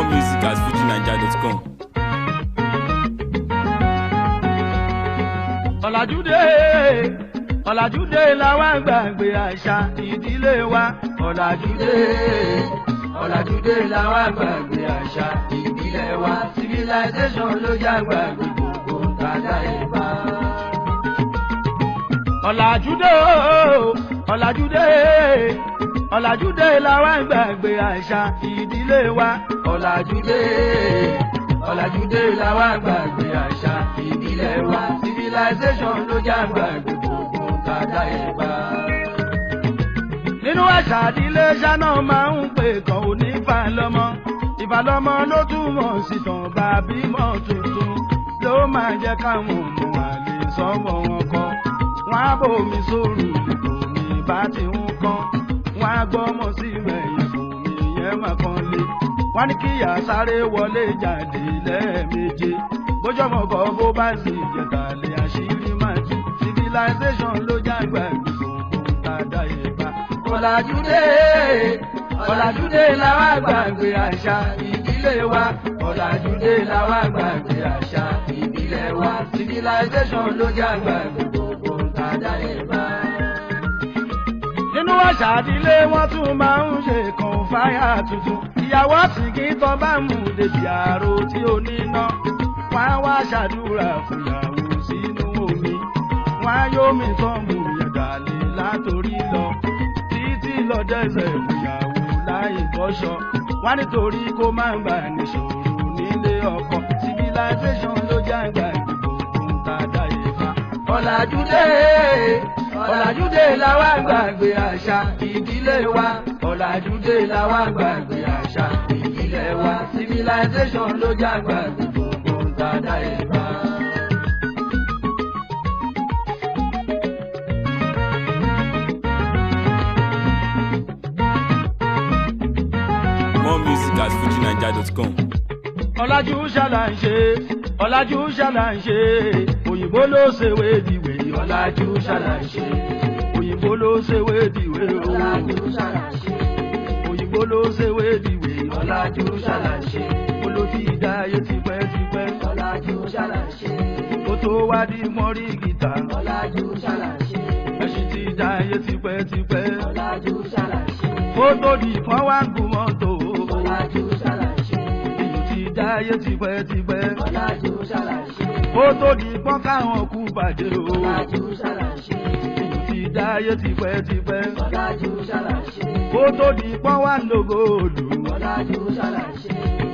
More music at fujinaija.com. Ọ̀làjúdé, ọ̀làjúdé làwa gbàgbé àṣà ìdílé wa. Ọ̀làjúdé, ọ̀làjúdé làwa gbàgbé àṣà ìbílẹ̀ wa. Civilization ló jágbá gbogbo tàdá ìbá. Ọ̀làjúdé, ọ̀làjúdé, ọ̀làjúdé làwa gbàgbé àṣà ìdílé wa. Ọ̀làjúdé, ọ̀làjúdé làwa gbàgbé àṣà ìbílẹ̀ wa. Civilization ló jágbá gbogbo tàdá ìbá. Nínú àṣà ìdílé ṣáná máa ń pè kàn ó ní ìfàlọ́mọ. Ìfàlọ́mọ ló túmọ̀ sí tàn bá bímọ tuntun, ló máa jẹ́ káwọn ọmọ àlè sọ́mọ wọn kọ́. Wọ́n á bomi sóòrù lèkò mi bá ti ń kán, wọ́n á gbọ́mọ sí mẹ̀yìn fún mi yẹn máa kan lé. Wọ́n ní kíyà sáré wọlé jáde lẹ́ẹ̀méje, bójọ́mọ kọ́ bó bá sì jẹ̀tà lé àṣírí máa tú. Civilization ló jágbá gbogbo tàdá ìbá. Ọ̀làjúdé, ọ̀làjúdé làwa gbàgbé àṣà ìdílé wa. Ọ̀làjúdé làwa gbàgbé àṣà ìbílẹ̀ wa. Civilization ló jágbá gbogbo tàdá ìbá. Nínú àṣà ìdílé wọn tún máa ń ṣe kan fáyà tuntun. Ìyàwó àsìkí tán bá mú débi àrò tí ó níná. Wọ́n á wá ṣàdúrà fúyàwó sínú omi. Wọ́n á yóò mi tán mú yẹ̀dàlẹ̀ látòrí lọ títí lọ dẹ́sẹ̀ fúyàwó láì bọ́ṣọ. Wọ́n nítorí kó má bà níṣòro nílé ọkọ. Civilization ló jágbá gbogbo tàdá ìfà. Ọ̀làjúdé, ọ̀làjúdé làwa gbàgbé àṣà ìdílé wa. Ọ̀làjúdé làwa gbàgbé àṣà ìbílẹ̀ wa. Civilization ló jágbá gbogbo tàdá ìfà. More music at fujinaija.com. Ọ̀làjú ṣàlà ń ṣe, ọ̀làjú ṣàlà ń ṣe, òyìnbó ló ṣèwé dìwé. Ọ̀làjú ṣàlà ń ṣe, òyìnbó ló ṣèwé dìwé o. Ọ̀làjú ṣàlà ń ṣe, Òyìnbó ló ṣèwé dìwé. ọ̀làjú ṣàlà ń ṣe, Olótì ìdáyé tipẹ́tipẹ́, ọ̀làjú ṣàlà ń ṣe, kó tó wá di mọ́rí gìtá. ọ̀làjú ṣàlà ń ṣe, Ẹṣin ti dáyé tipẹ́tipẹ́, ọ̀làjú ṣàlà ń ṣe, kó tó di kan wá ń gun mọ́tò. ọ̀làjú ṣàlà ń ṣe, Èyí ti dáyé tipẹ́tipẹ́, ọ̀làjú ṣàlà ń ṣe, kó tó di pọ́n káwọn kú bàjẹ́ o. ọ̀làjú ṣàlà ń ṣe, Èyí ti dáyé tipẹ́tipẹ́, ọ̀làjú ṣàlà ń ṣe, kó tó di pọ́n wá lógo òlù. ọ̀làjú ṣàlà ń ṣe,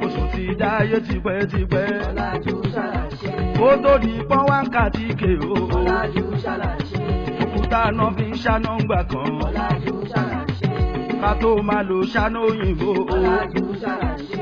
Oṣù ti dáyé tipẹ́tipẹ́, ọ̀làjú ṣàlà ń ṣe, kó tó di pọ́n wá ń kàtíkè o. ọ̀làjú ṣàlà ń ṣe, Òkúta náà fi ń ṣáná ńgbà kan, ọ̀làjú ṣàlà ń ṣe, ká tó máa lo ṣáná òyìnbó o. ọ̀làjú ṣàlà ń ṣe,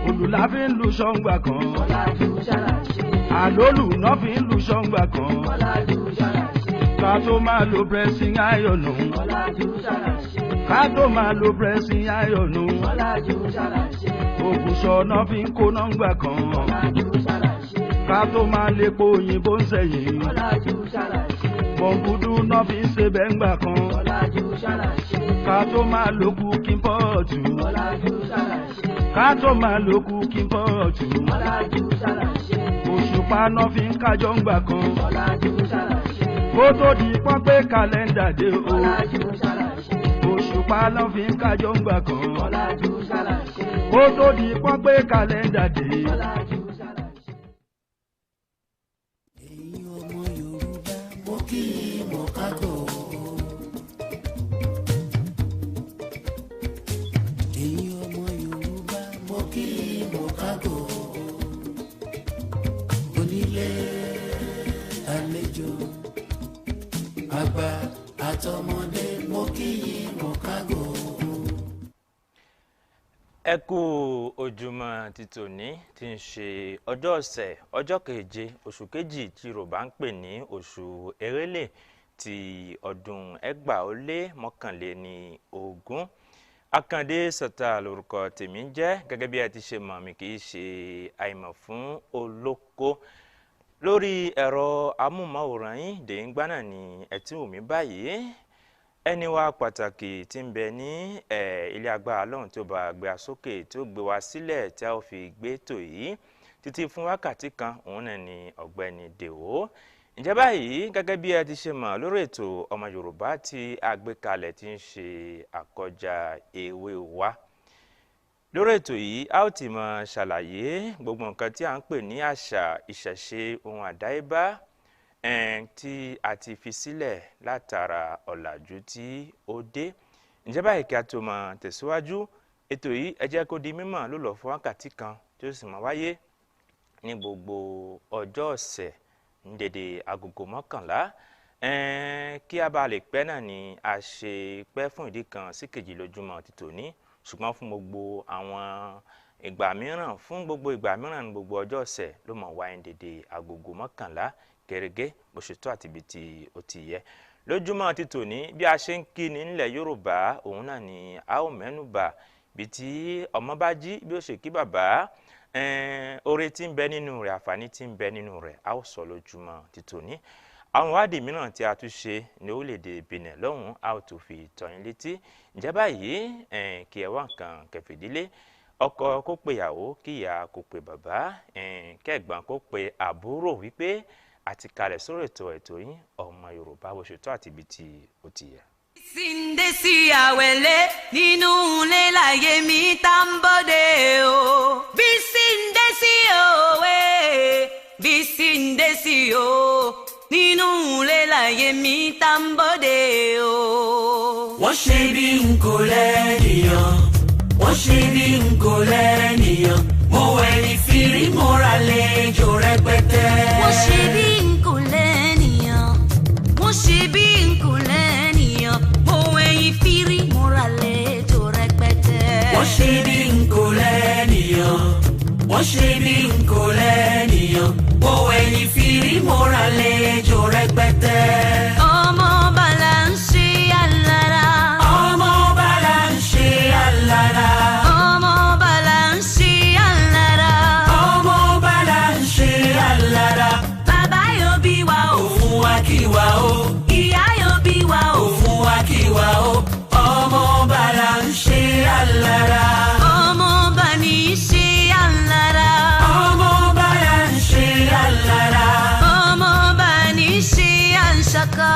Òlù la fi ń lu ṣọ́ngbà kan, ọ̀làjú ṣàlà ń ṣe, àlólù náà fi ń lu ṣọ́ngbà kan, ọ̀làjú ṣàlà ń ṣe, ká tó máa lo pressing iron. ọ̀làjú ṣàlà ń ṣe, Ká tó máa lo pressing iron. ọ̀làjú ṣàlà ń ṣe, Ògùṣọ̀ náà fi ń kóná ńgbà kan, ọ̀làjú ṣàlà ń ṣe, ká tó máa lépo òyìnbó ń sẹ̀yìn. ọ̀làjú ṣàlà ń ṣe, Bọ̀ǹgùdù náà fi ń ṣe bẹ́ńgbà kan, ọ̀làjú ṣàlà ń ṣe, ká tó máa lo cooking pot. ọ̀làjú ṣàlà ń ṣe, Ká tó máa lo cooking pot. ọ̀làjú ṣàlà ń ṣe, Òṣùpá náà fi ń kájọ ńgbà kan, ọ̀làjú ṣàlà ń ṣe, kó tó di pọ́n pé kàlẹ́ndà dé o. ọ̀làjú ṣàlà ń ṣe, Òṣùpá náà fi ń kájọ ńgbà kan, ọ̀làjú ṣàlà ń ṣe, kó tó di pọ́n pé kàlẹ́ndà dé. ọ̀làjú ṣàlà ń ṣe. Ẹ̀yin ọmọ Yorùbá, mo kí i mo kágò. Ẹ̀yin ọmọ Yorùbá, mo kí i mo kágò. Onílé àlejò, àgbà àtọmọdé, mo kí i mo kágò. Ẹ kú ojúmọ́ ti tòní tí ń ṣe ọjọ́ ọ̀sẹ̀, ọjọ́ keje oṣù kejì tí Yorùbá ń pè ní oṣù Èrèlé ti ọdún 2021. Akàndé Sọ̀tà lórúkọ tèmi ń jẹ́. Gẹ́gẹ́ bí ẹ ti ṣe mọ̀ mí, kì í ṣe àìmọ̀ fún olóko lórí ẹ̀rọ amóhùnmáwòrán yín dèéngbá náà ni ẹ ti wù mí báyìí. Ẹni wa pàtàkì tí ń bẹ ní ilé agbára lọ́hùn tí ó bá gbé wa sókè tí ó gbé wa sílẹ̀ tí a ó fi gbé tò yìí títí fún wákàtí kan, òun náà ni Ọ̀gbẹ́ni Dèwó. Ǹjẹ́ báyìí, gẹ́gẹ́ bí ẹ ti ṣe mọ̀ lórí ètò Ọmọ Yorùbá tí a gbé kalẹ̀ tí ń ṣe àkọjá ewé wa, lórí ètò yìí a ó ti máa ṣàlàyé gbogbo nǹkan tí à ń pè ní àṣà, ìṣẹ̀ṣe, ohun àdáyébá tí a ti fi sílẹ̀ látara ọ̀làjú tí ó dé. Ǹjẹ́ báyìí, kí a tó máa tẹ̀síwájú ètò yìí, ẹ jẹ́ kó di mímọ̀ ló lọ fún wákàtí kan tí ó sì máa wáyé ní gbogbo ọjọ́ ọ̀sẹ̀ ní dédé agogo 11. Kí a bá lè pẹ́ náà ni a ṣe pẹ́ fún ìdí kan sí kejì lójúmọ́ ti tòní, ṣùgbọ́n fún gbogbo àwọn ìgbà mìíràn, fún gbogbo ìgbà mìíràn, ní gbogbo ọjọ́ ọ̀sẹ̀ ló mọ̀ wáyé ní dédé agogo 11 gẹ́gẹ́ bó ṣe tó àti ibi tí ó ti yẹ. Lójúmọ́ ti tòní, bí a ṣe ń kí ni nílẹ̀ Yorùbá, òun náà ni a ó mẹ́nubà, bí tí ọmọ bá jí bí ó ṣe kí bàbá, oore tí ń bẹ nínú rẹ̀, àǹfààní tí ń bẹ nínú rẹ̀, a ó sọ lójúmọ́ ti tòní. Àwọn ìwádìí mìíràn tí a tún ṣe ní orílẹ̀-èdè Benin lọ́hùn-ún, a ó tún fi tọ́ yín létí. Ǹjẹ́ báyìí, kí ẹ wá nǹkan kẹfìdílé, ọkọ kó pe ìyàwó, kí ìyá kó pe bàbá, kẹ́gbọ́n kó pe àbúrò, wípé àti kalẹ̀ sórí ètò yín Ọmọ Yorùbá, bó ṣe tó àti ibi tí ó ti yẹ. Síndésì àwẹ̀lé nínú ilé láyé mi tá ń bọ́dé o. Bí síndésì òwe, bí síndésì o, nínú ilé láyé mi tá ń bọ́dé o. Wọ́n ṣe bí n kò lẹ́nìyàn, wọ́n ṣe bí n kò lẹ́nìyàn, mo wẹ̀yìn fìrí, mo ra lẹ́jọ́ rẹpẹtẹ. Wọ́n ṣe bí n kò lẹ́nìyàn, wọ́n ṣe bí n kò lẹ́nìyàn, mo wẹ̀yìn fìrí, mo ra lẹ́jọ́ rẹpẹtẹ. Wọ́n ṣe bí n kò lẹ́nìyàn, wọ́n ṣe bí n kò lẹ́nìyàn, mo wẹ̀yìn fìrí, mo ra lẹ́jọ́ rẹpẹtẹ. Ọmọ bàlá ń ṣe alára. Ọmọ bàlá ń ṣe alára. Ọmọ bàlá ń ṣe alára. Ọmọ bàlá ń ṣe alára. Bàbá yóò bí wa o. Òfun wa kí wa o. Ìyá yóò bí wa o. Òfun wa kí wa o. Ọmọ bàlá ń ṣe alára. Ọmọ bá ní í ṣe alára. Ọmọ bàlá ń ṣe alára. Ọmọ bá ní í ṣe àǹṣàkà.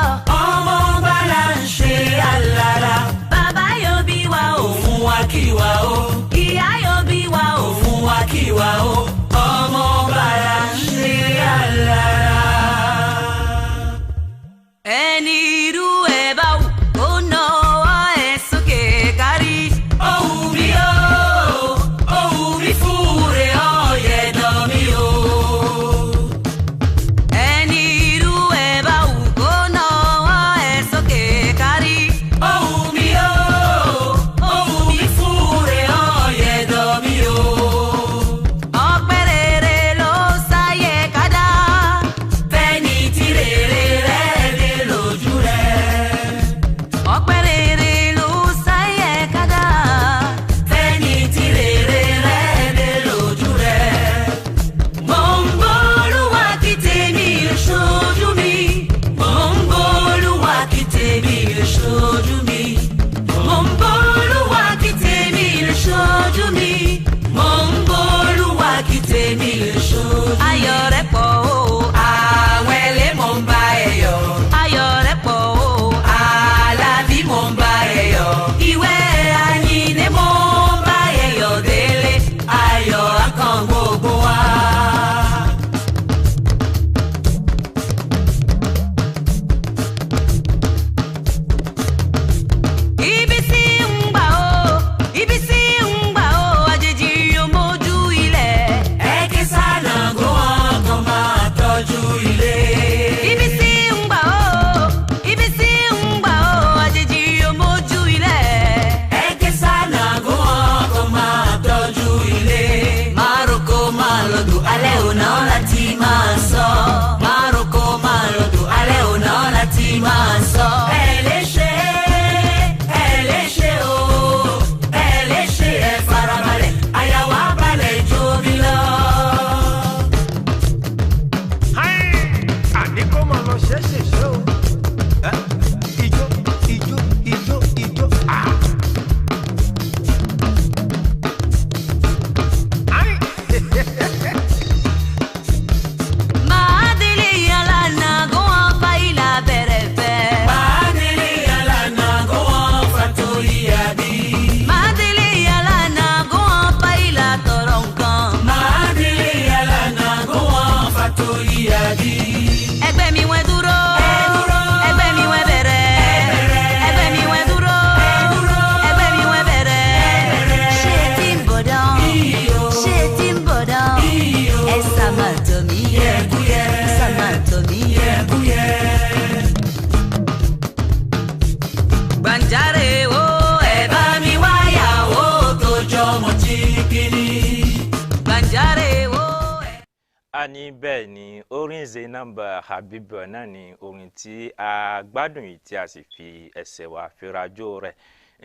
A ní bẹ́ẹ̀ ni orin Zainab Habib náà ni orin tí a gbádùn yìí tí a sì fi ẹsẹ̀ wa fìrajó rẹ̀.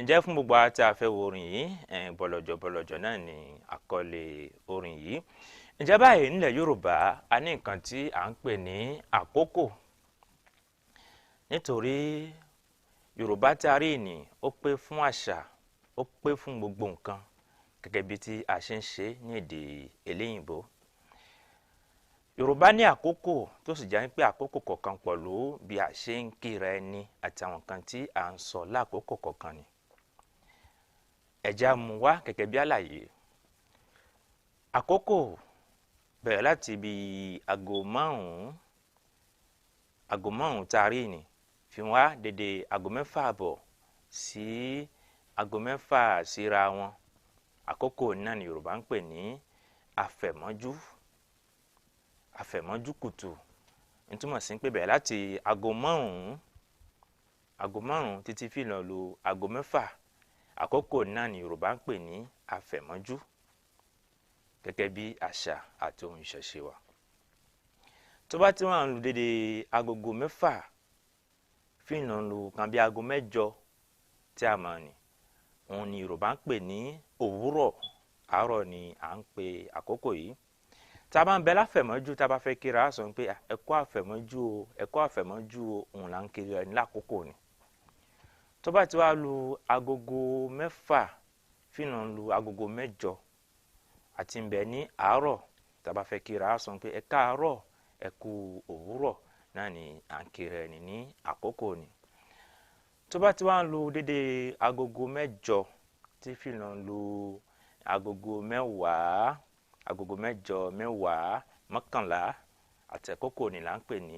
Ǹjẹ́ fún gbogbo àwa tí a fẹ́ wo orin yìí, bọ̀lọ̀jọ̀ bọ̀lọ̀jọ̀ náà ni àkọlé orin yìí. Ǹjẹ́ báyìí nílẹ̀ Yorùbá a ní nǹkan tí à ń pè ní àkókò. Nítorí Yorùbá tí a rí ní ó pé fún àṣà, ó pé fún gbogbo nǹkan gẹ́gẹ́ bí tí a ṣe ń ṣe ní èdè eléyìnbó. Yorùbá ní àkókò tó sì jẹ́ pé àkókò kọ̀ọ̀kan pẹ̀lú bí a ṣe ń kíra ẹni àti àwọn nǹkan tí à ń sọ lákòókò kọ̀ọ̀kan ni. Ẹ̀já mú wá gẹ́gẹ́ bí àlàyé. Àkókò bẹ̀rẹ̀ láti ibi aago márùn-ún, aago márùn-ún tá a rí ni fi wá dédé aago mẹ́fà àbọ̀ sí aago mẹ́fà síra wọn. Àkókò náà ni Yorùbá ń pè ní àfẹ̀mọ́jú, àfẹ̀mọ́jú kùtù. Ń túmọ̀ sí pé bẹ̀rẹ̀ láti aago márùn-ún, aago márùn-ún títí fi lọ lu aago mẹ́fà. Àkókò náà ni Yorùbá ń pè ní àfẹ̀mọ́jú gẹ́gẹ́ bí àṣà àti ohun ìṣẹ̀ṣe wa. Tó bá ti wà ń lu dédé agogo mẹ́fà fi lọ lu kan bí aago mẹ́jọ tí a mọ̀ ni, òun ni Yorùbá ń pè ní òwúrọ̀. Àárọ̀ ni à ń pè àkókò yìí. Tá a bá ń bẹ láfẹ̀mọ́jú, tá a bá fẹ́ kíra, á sọ pé ẹ kú àfẹ̀mọ́jú o, ẹ kú àfẹ̀mọ́jú o, òun là ń kiri ẹni lákòókò ni. Tó bá ti wá lu agogo mẹ́fà fi lọ lu agogo mẹ́jọ àti ń bẹ ní àárọ̀, tá a bá fẹ́ kíra, á sọ pé ẹ káàárọ̀, ẹ kú òwúrọ̀ náà ni à ń kiri ẹni ní àkókò ni. Tó bá ti wá lu dédé agogo mẹ́jọ tí fi lọ lu agogo mẹ́wàá, agogo mẹ́jọ, mẹ́wàá, mọ́kànlá àti àkókò ni là ń pè ní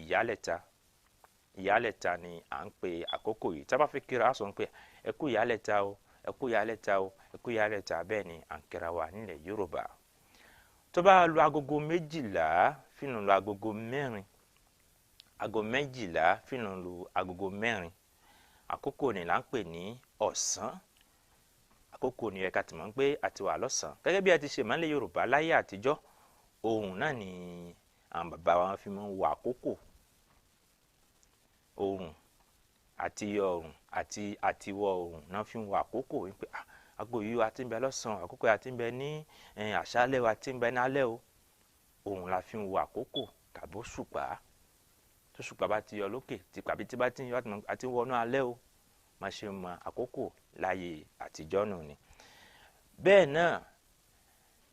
ìyálẹ̀ta. Ìyálẹ̀ta ni à ń pè àkókò yìí. Tá a bá fẹ́ kíra, á sọ pé ẹ kú ìyálẹ̀ta o, ẹ kú ìyálẹ̀ta o, ẹ kú ìyálẹ̀ta, bẹ́ẹ̀ ni à ń kíra wa nílẹ̀ Yorùbá. Tó bá lu agogo méjìlá fi lọ lu agogo mẹ́rin, ago méjìlá fi lọ lu agogo mẹ́rin, àkókò ni là ń pè ní ọ̀sán. Àkókò ni ẹ̀ka tí mọ̀ ń pé àti wà lọ́sàn-án. Gẹ́gẹ́ bí a ti ṣe máa ń lé Yorùbá láyé àtijọ́, ohùn náà ni àwọn bàbá wa fi máa ń wo àkókò. Ohùn àti ọ̀rùn àti àtiwọ̀ ohùn náà fi ń wo àkókò wípé àgbo yìí a ti ń bẹ lọ́sàn-án, àkókò yìí a ti ń bẹ ní àṣálẹ́ o, a ti ń bẹ ní alẹ́ o. Ohùn la fi ń wo àkókò tàbí òṣùpá. Tó òṣùpá bá ti yọ lókè, tí pàbí tí bá ti ń yọ, a ti ń wọnú alẹ́ o. Má ṣe mọ àkókò láyé àtijọ́ nù ni. Bẹ́ẹ̀ náà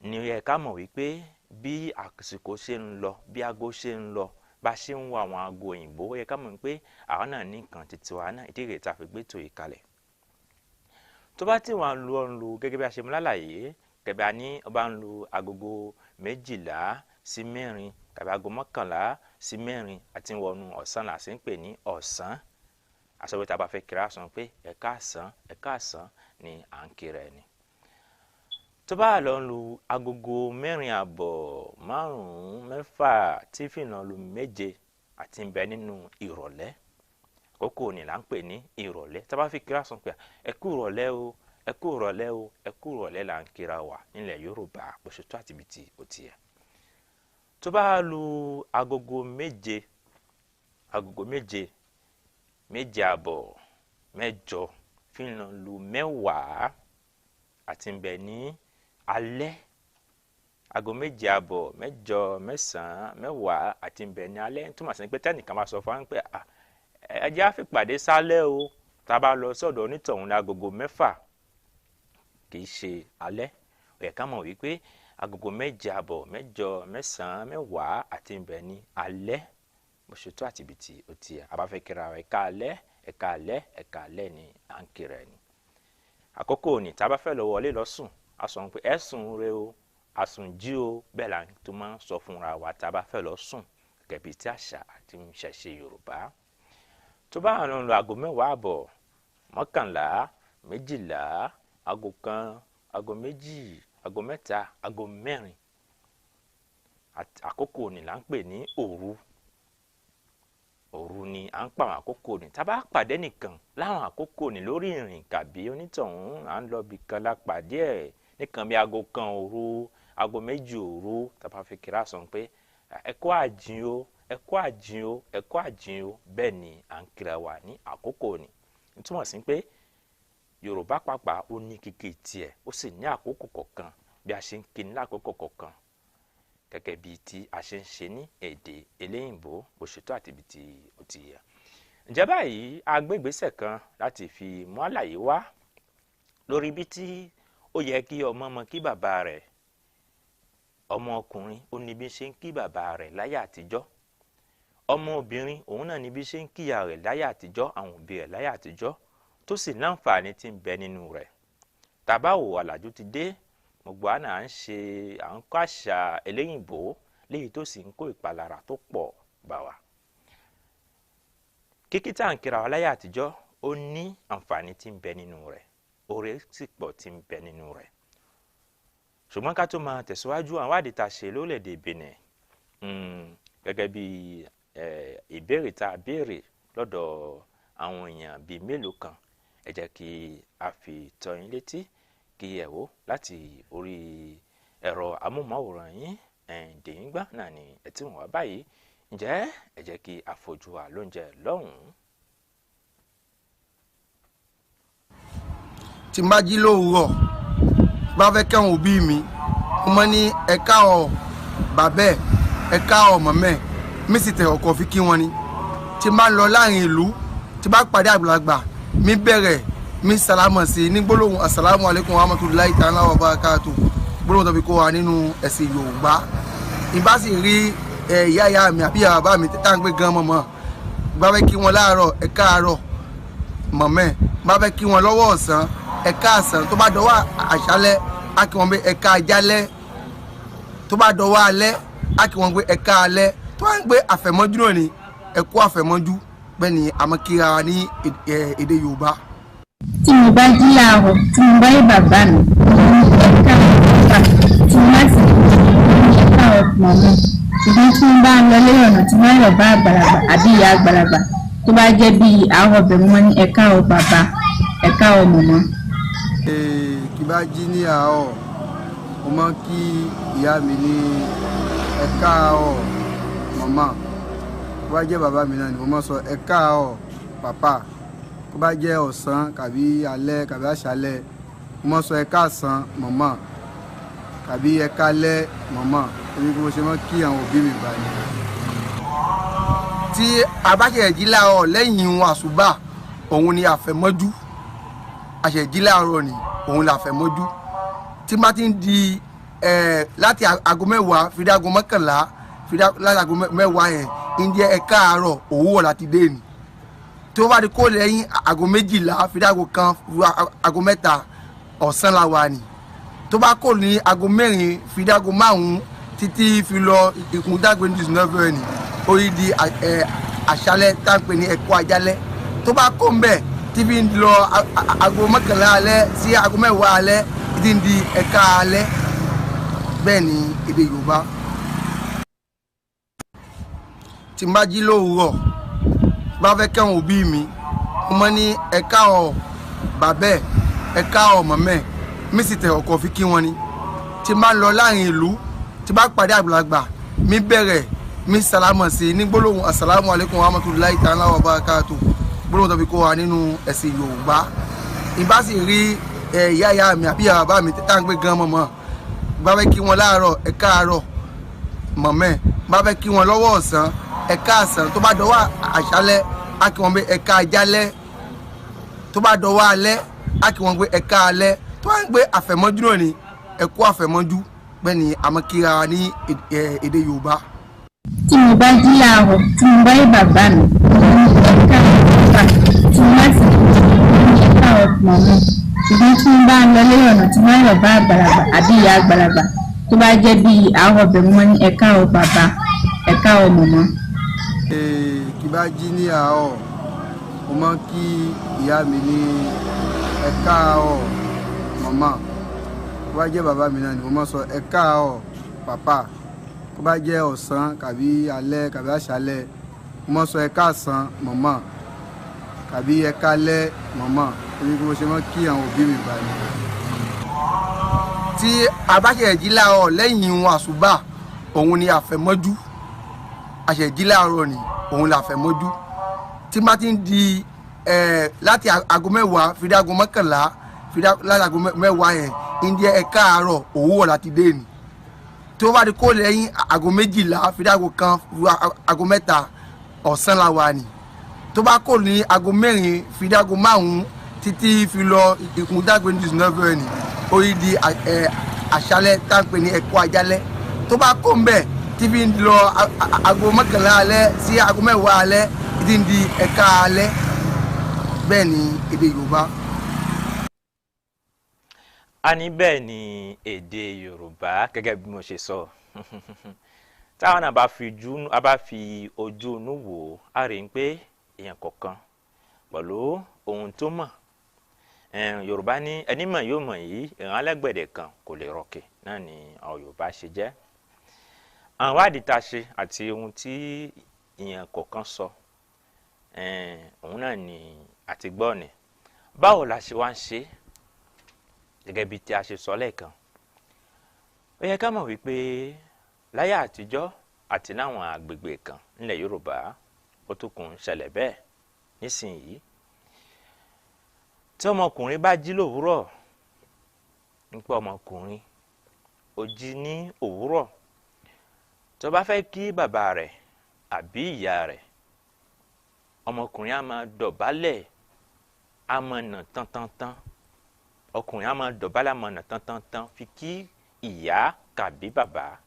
ni ó yẹ ká mọ̀ wípé bí àsìkò ṣe ń lọ, bí aago ṣe ń lọ, bá ṣe ń wo àwọn aago òyìnbó, ó yẹ ká mọ̀ wípé àwa náà ní nǹkan titi wa náà, ìdí rèé tá a fi gbé ètò yìí kalẹ̀. Tó bá ti wà ń lu ọ̀n lu gẹ́gẹ́ bí a ṣe mú lálàyé, gẹ́gẹ́ bí a ní ó bá ń lu agogo méjìlá sí mẹ́rin tàbí aago mọ́kànlá sí mẹ́rin àti wọnú ọ̀sán là sì ń pè ní ọ̀sán. Aṣọ pé tá a bá fẹ́ kíra, sọ pé ẹ káàsán, ẹ káàsán ni à ń kíra ẹni. Tó bá lọ lu agogo mẹ́rin àbọ̀, márùn-ún, mẹ́fà tí fi lọ lu méje àti ń bẹ nínú ìrọ̀lẹ́. Àkókò ni là ń pè ní ìrọ̀lẹ́. Tá a bá fi kíra, sọ pé ẹ kú ìrọ̀lẹ́ o, ẹ kú ìrọ̀lẹ́ o, ẹ kú ìrọ̀lẹ́ là ń kíra wa nílẹ̀ Yorùbá, bó ṣe tó àti ibi tí ó ti yẹ. Tó bá lu agogo méje, agogo méje, méje àbọ̀, mẹ́jọ fi lọ lu mẹ́wàá àti ń bẹ ní alẹ́. Aago méje àbọ̀, mẹ́jọ, mẹ́sàn-án, mẹ́wàá àti ń bẹ ní alẹ́. Túmọ̀ sí pé tẹ́nìkan bá sọ fún wa pé ẹ jẹ́ á fi pàdé sálẹ́ o, tá a bá lọ sọ́dọ̀ onítọ̀hún ní agogo mẹ́fà kì í ṣe alẹ́. Ó yẹ ká mọ̀ wípé agogo méje àbọ̀, mẹ́jọ, mẹ́sàn-án, mẹ́wàá àti ń bẹ ní alẹ́. Bó ṣe tó àti ibi tí ó ti yẹ. A bá fẹ́ kíra wa, ẹ káalẹ́, ẹ káalẹ́, ẹ káalẹ́ ni à ń kíra ẹni. Àkókò ni tá a bá fẹ́ lọ wọlé lọ sùn, a sọ pé ẹ sùn re o, a sùn jí o, bẹ́ẹ̀ là ń tó máa ń sọ fúnra wa tá a bá fẹ́ lọ sùn gẹ́gẹ́ bí tí àṣà àti ìṣẹ̀ṣe Yorùbá. Tó bá ń lọ aago mẹ́wàá àbọ̀, mọ́kànlá, méjìlá, aago kan, aago méjì, aago mẹ́ta, aago mẹ́rin. Àkókò ni là ń pè ní òru. Òru ni à ń pa àwọn àkókò ni. Tá a bá pàdé nìkan láwọn àkókò ni lórí ìrìn kàbí onítọ̀hún, à ń lọ ibì kan la pàdé ẹ̀ nìkan bí aago kan òru, Aago 2 òru tàbá fi kíra sọ pé ẹ kú àjìn o, ẹ kú àjìn o, ẹ kú àjìn o. Bẹ́ẹ̀ ni à ń kíra wa ní àkókò ni. Ìtumọ̀ sí pé Yorùbá pàápàá ó ní kíkí tiẹ̀, ó sì ní àkókò kọ̀ọ̀kan bí a ṣe ń kí ní lákòókò kọ̀ọ̀kan, gẹ́gẹ́ bíi tí a ṣe ń ṣe ní èdè eléyìnbó bó ṣe tó àti ibi tí ó ti yẹ. Ǹjẹ́ báyìí a gbé ìgbésẹ̀ kan láti fi mú àlàyé wá lórí bí tí ó yẹ kí ọmọ mọ kí bàbá rẹ̀. Ọmọ ọkùnrin ó ní bí ṣe ń kí bàbá rẹ̀ láyé àtijọ́, ọmọ obìnrin òun náà ní bí ṣe ń kíyà rẹ̀ láyé àtijọ́, àwọn òbí rẹ̀ láyé àtijọ́, tó sì láǹfààní tí ń bẹ nínú rẹ̀. Tàbá wò àlàjú ti dé, gbogbo àná à ń ṣe à ń kọ́ àṣà eléyìnbó léyìí tó sì ń kó ìpalára tó pọ̀ bá wa. Kíkí tá à ń kíra wa láyé àtijọ́ ó ní àǹfààní tí ń bẹ nínú rẹ̀, oore sì pọ̀ tí ń bẹ nínú rẹ̀. Ṣùgbọ́n ká tó máa tẹ̀síwájú, àwọn ìwádìí tá a ṣe lórílẹ̀‐èdè Benin, gẹ́gẹ́ bí ìbéèrè tá a béèrè lọ́dọ̀ àwọn èèyàn bíi mélòó kan, ẹ jẹ́ kí a fi tọ́ yín létí kí ẹ wò láti orí ẹ̀rọ amóhùnmáwòrán yín. Dèyìngbà náà ni ẹ ti wọ̀n wá báyìí. Ǹjẹ́ ẹ jẹ́ kí a fojú wa lóúnjẹ lọ́hùn-ún. Tí n bá jí lówùúrọ̀, bá fẹ́ kẹ́hùn òbí mi, mo mọ ní ẹ káàárọ̀ bàbẹ́, ẹ káàárọ̀ mọ̀mẹ́, mi sì tẹ̀ ọkọ̀ fi kí wọn ni. Tí n bá lọ láàrin ìlú, tí n bá pàdé àgbàlagbà, mi bẹ̀rẹ̀ mi sàlámọ̀ sí ní gbólóhùn asàlámù alaykum wa rahmatulahi ta'ala wa barakatu, gbólóhùn tó fi kó wa nínú ẹ̀sìn Yorùbá. Ìbá sì rí ìyá ìyá mi àbí ìyá bàbá mi tá à ń gbé gan mọ̀mọ́, bá fẹ́ kí wọn láàárọ̀ ẹ káàárọ̀ mọ̀mẹ́, bá fẹ́ kí wọn lọ́wọ́ ọ̀sán ẹ káàsán, tó bá dọwọ́ àṣálẹ́ á kí wọn pé ẹ káàjálẹ́, tó bá dọwọ́ alẹ́ á kí wọn pé ẹ káalẹ́, tó bá ń gbé àfẹ̀mọ́jú náà ni ẹ kú àfẹ̀mọ́jú. Bẹ́ẹ̀ ni a máa kíra wa ní èdè Yorùbá. Tí mo bá jí láàárọ̀, tí mo bá rí bàbá mi, mo ní ẹ káàárọ̀ bàbá, tí mo bá sì ní ẹ káàárọ̀ màmá. Ṣùgbọ́n tí mo bá ń lọ lórí ọ̀nà tí mo bá rí bàbá àgbàlagbà àbí ìyá àgbàlagbà, tó bá jẹ́ bí àárọ̀ bẹ̀rù, mo ní ẹ káàárọ̀ bàbá, ẹ káàárọ̀ màmá. Kí bá jí ní àárọ̀, mo máa ń kí ìyá mi ní ẹ káàárọ̀ màmá. Tó bá jẹ́ bàbá mi náà ni mo máa ń sọ ẹ káàárọ̀ pàpà. Tó bá jẹ́ ọ̀sán kàbí alẹ́ kàbí àṣálẹ́, mo máa ń sọ ẹ káàsán màmá kàbí ẹ káalẹ́ màmá. Èmi kò ṣe máa ń kí àwọn òbí mi báyìí. Tí a bá ṣẹ̀ṣẹ̀ jí láàárọ̀ lẹ́yìn ìrun àsùbá, òun ni àfẹ̀mọ́jú. A ṣẹ̀ṣẹ̀ jí láàárọ̀ ni òun là àfẹ̀mọ́jú. Tí bá ti ń di láti aago 10 fi dé aago 11, fi dé láti aago 10 yẹn ń jẹ́ ẹ káàárọ̀ òwúrọ̀ láti dé ni. Tí ó bá di kó lẹ́yìn aago 12 fi dé aago 1, aago 3 ọ̀sán la wà ní. Tó bá kó ní aago 4 fi dé aago 5 títí fi lọ ìkún dágbé ní 19 ni, ó yí di àṣálẹ́ tá à ń pè ní ẹ̀kọ́ àjálẹ́. Tó bá kó ń bẹ̀ tí fi ń lọ aago 11 alẹ́ sí aago 10 alẹ́ tí ń di ẹ̀ka alẹ́. Bẹ́ẹ̀ ni èdè Yorùbá. Tí n bá jí lówùúrọ̀, bá fẹ́ kẹ́hùn òbí mi, mo mọ ní ẹ káàárọ̀ bàbẹ́, ẹ káàárọ̀ mọ̀mẹ́, mi sì tẹ̀ ọkọ̀ fi kí wọn ni. Tí n bá lọ láàrin ìlú, tí bá pàdé àgbàlagbà, mi bẹ̀rẹ̀ mi sàlámọ̀ sí ní gbólóhùn asàlámù alaykum wa rahmatulahi ta'ala wa barakatu, gbólóhùn tó fi kó wa nínú ẹ̀sìn Yorùbá. Ìbá sì rí ìyá ìyá mi àbí ìyá bàbá mi tá à ń gbé gan mọ̀mọ́, bá fẹ́ kí wọn láàárọ̀ ẹ káàárọ̀ mọ̀mẹ́, bá fẹ́ kí wọn lọ́wọ́ ọ̀sán ẹ káàsán, tó bá dọwọ́ àṣálẹ́ á kí wọn pé ẹ káàjálẹ́, tó bá dọwọ́ alẹ́ á kí wọn pé ẹ káalẹ́, tó bá ń gbé àfẹ̀mọ́jú náà ni ẹ kú àfẹ̀mọ́jú. Bẹ́ẹ̀ ni a máa kíra wa ní èdè Yorùbá. Tí mo bá jí láàárọ̀, tí mo bá rí bàbá mi, mo ní ẹ káàárọ̀ bàbá, tí mo bá sì ní ẹ káàárọ̀ màmá. Ṣùgbọ́n tí mo bá ń lọ lórí ọ̀nà tí mo bá rí bàbá àgbàlagbà àbí ìyá àgbàlagbà, tó bá jẹ́ bí àárọ̀ bẹ̀rù, mo ní ẹ káàárọ̀ bàbá, ẹ káàárọ̀ màmá. Kí bá jí ní àárọ̀, mo máa ń kí ìyá mi ní ẹ káàárọ̀ màmá. Tó bá jẹ́ bàbá mi náà ni mo máa ń sọ ẹ káàárọ̀ pàpà. Tó bá jẹ́ ọ̀sán kàbí alẹ́ kàbí àṣálẹ́, mo máa ń sọ ẹ káàsán màmá kàbí ẹ káalẹ́ màmá. Èmi kò ṣe máa ń kí àwọn òbí mi báyìí. Tí a bá ṣe jí láàárọ̀ lẹ́yìn ìrun àsùbá, òun ni àfẹ̀mọ́jú. A ṣe jí láàárọ̀ ni òun là àfẹ̀mọ́jú. Tí bá ti ń di láti aago 10 fi dé aago 11, fi dé láti aago 10 yẹn ń di ẹ káàárọ̀, òwúrọ̀ láti dé ni. Tí ó bá di kó lẹ́yìn aago 12 fi dé aago 1, aago 3, ọ̀sán la wà ní. Tó bá kó ní aago 4 fi dé aago 5 títí fi lọ ìkún dágbé ní 19 ni, ó yí di àṣálẹ́ tá à ń pè ní ẹ̀kọ́ ajálẹ́. Tó bá kó ń bẹ̀ tí fi ń lọ aago 11 alẹ́ sí aago 10 alẹ́ tí ń di ẹ̀ka alẹ́. Bẹ́ẹ̀ ni èdè Yorùbá. A ní bẹ́ẹ̀ ni èdè Yorùbá gẹ́gẹ́ bí mo ṣe sọ. Táwọn náà bá fi ojú inú wò ó, a rí i pé èèyàn kọ̀ọ̀kan pẹ̀lú ohun tó mọ̀. Yorùbá ní ẹni mọ̀ yóò mọ̀ yìí, ìran alágbẹ̀dẹ kan kò lè rọ̀kè, náà ni àwọn Yorùbá ṣe jẹ́. Àwọn ìwádìí tá a ṣe àti ohun tí èèyàn kọ̀ọ̀kan sọ, òun náà ni àti gbọ́ ni. Báwo la ṣe wá ń ṣe gẹ́gẹ́ bí tí a ṣe sọ lẹ́ẹ̀kan? Ó yẹ ká mọ̀ wípé láyé àtijọ́ àti láwọn àgbègbè kan nílẹ̀ Yorùbá, ó tún kún ṣẹlẹ̀ bẹ́ẹ̀ nísìnyí. Tí ọmọkùnrin bá jí lówùúrọ̀, nípa ọmọkùnrin ó jí ní òwúrọ̀, tó bá fẹ́ kí bàbá rẹ̀ àbí ìyá rẹ̀, ọmọkùnrin á máa dọ̀bálẹ̀, á máa nà tántánntán. Ọkùnrin á máa dọ̀bálẹ̀, á máa nà tántánntán fi kí ìyá tàbí bàbá.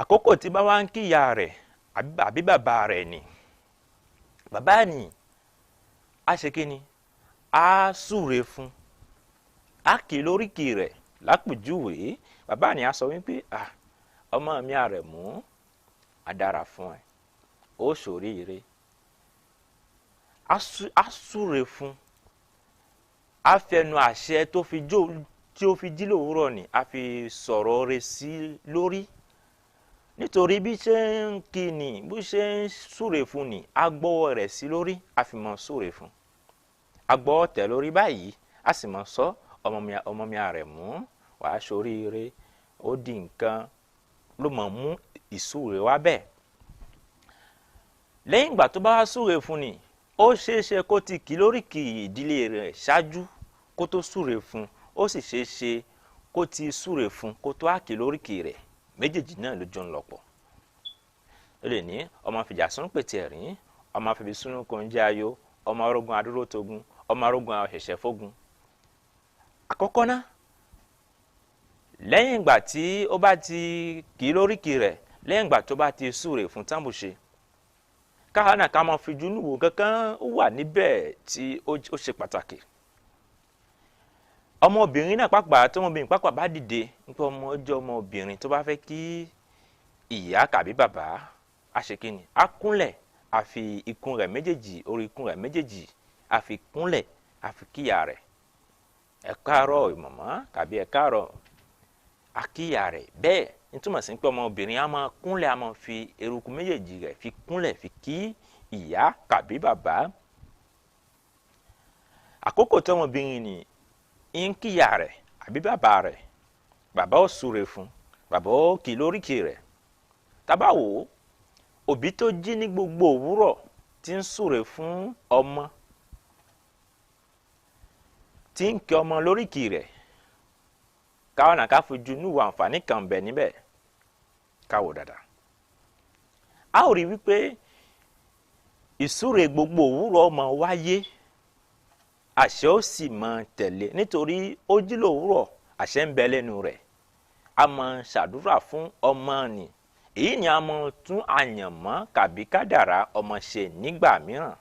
Àkókò tí bá wá ń kí ìyá rẹ̀ àbí bàbá rẹ̀ ni, bàbá ni á ṣe kí ni? Á súre fún, á kì í lóríkì rẹ̀ lápèjúwe. Bàbá ni á sọ wípé, ọmọ mi Àrẹ̀mú, á dára fún ẹ, ó ṣoríire. Á súre fún, á fẹnu àṣẹ tí ó fi jí lówùúrọ̀ ni á fi sọ̀rọ̀ rẹ̀ sí lórí. Nítorí bí ṣe ń kí ni, bí ṣe ń súre fún ni, á gbọ́wọ́ rẹ̀ sí lórí, á fi mọ́ súre fún. Á gbọ́wọ́ tẹ̀ lórí báyìí, á sì mọ́ sọ, ọmọ mi Àrẹ̀mú, wàá ṣoríire, ó di nǹkan ló mọ̀ mú ìsúre wá bẹ́ẹ̀. Lẹ́yìn ìgbà tó bá wá súre fún ni, ó ṣeé ṣe kó ti kí lóríkì ìdílé rẹ̀ ṣáájú kó tó súre fún, ó sì ṣeé ṣe kó ti súre fún kó tó á kí lóríkì rẹ̀. Méjèèjì náà ló jọ ń lọ pọ̀. Ó lè ní ọmọ fìjà sún pètè ẹ̀rín, ọmọ fìbí sínú kò ń jẹ́ ayọ̀, ọmọ arógun adúró togun, ọmọ arógun àṣẹ̀ṣẹ̀ fógun. Àkọ́kọ́ ná, lẹ́yìn ìgbà tí ó bá ti kì í lóríkì rẹ̀, lẹ́yìn ìgbà tó bá ti súre fún tábùṣe, káwa náà ká máa fi ojú wò kankan ó wà níbẹ̀ tí ó ṣe pàtàkì. Ọmọbìnrin náà pàápàá, tí ọmọbìnrin pàápàá bá dìde nípa ọmọ ọjọ́ ọmọbìnrin tó bá fẹ́ kí ìyá tàbí bàbá, á ṣe kí ni? Á kúnlẹ̀, á fi ikùn rẹ̀ méjèèjì, orí ikùn rẹ̀ méjèèjì, á fi kúnlẹ̀, á fi kíyà rẹ̀. Ẹ káàárọ̀ màmá tàbí ẹ káàárọ̀, á kíyà rẹ̀. Bẹ́ẹ̀ ní túmọ̀ sí pé ọmọbìnrin á máa kúnlẹ̀, á máa fi eruku méjèèjì rẹ̀ fi kúnlẹ̀ fi kí ìyá tàbí bàbá. Àkókò tí ọmọbìnrin ní ń kíyà rẹ̀ àbí bàbá rẹ̀, bàbá ó súre fún, bàbá ó kì í lóríkì rẹ̀. Tá bá wò ó, òbí tó jí ní gbogbo òwúrọ̀ tí ń súre fún ọmọ, tí ń kí ọmọ lóríkì rẹ̀, káwọn náà ká fojú inú wo àǹfààní kan bẹ̀ níbẹ̀, ká wò dáadáa. A ó rí wípé ìsúre gbogbo òwúrọ̀ ọmọ wáyé, àṣẹ ó sì máa tẹ̀lé, nítorí ó jí lówùúrọ̀, àṣẹ ń bẹ lẹ́nu rẹ̀. A máa ṣàdúrà fún ọmọ nì. Èyí ni a máa tún àyànmọ́ tàbí kádàrá ọmọ ṣe nígbà mìíràn.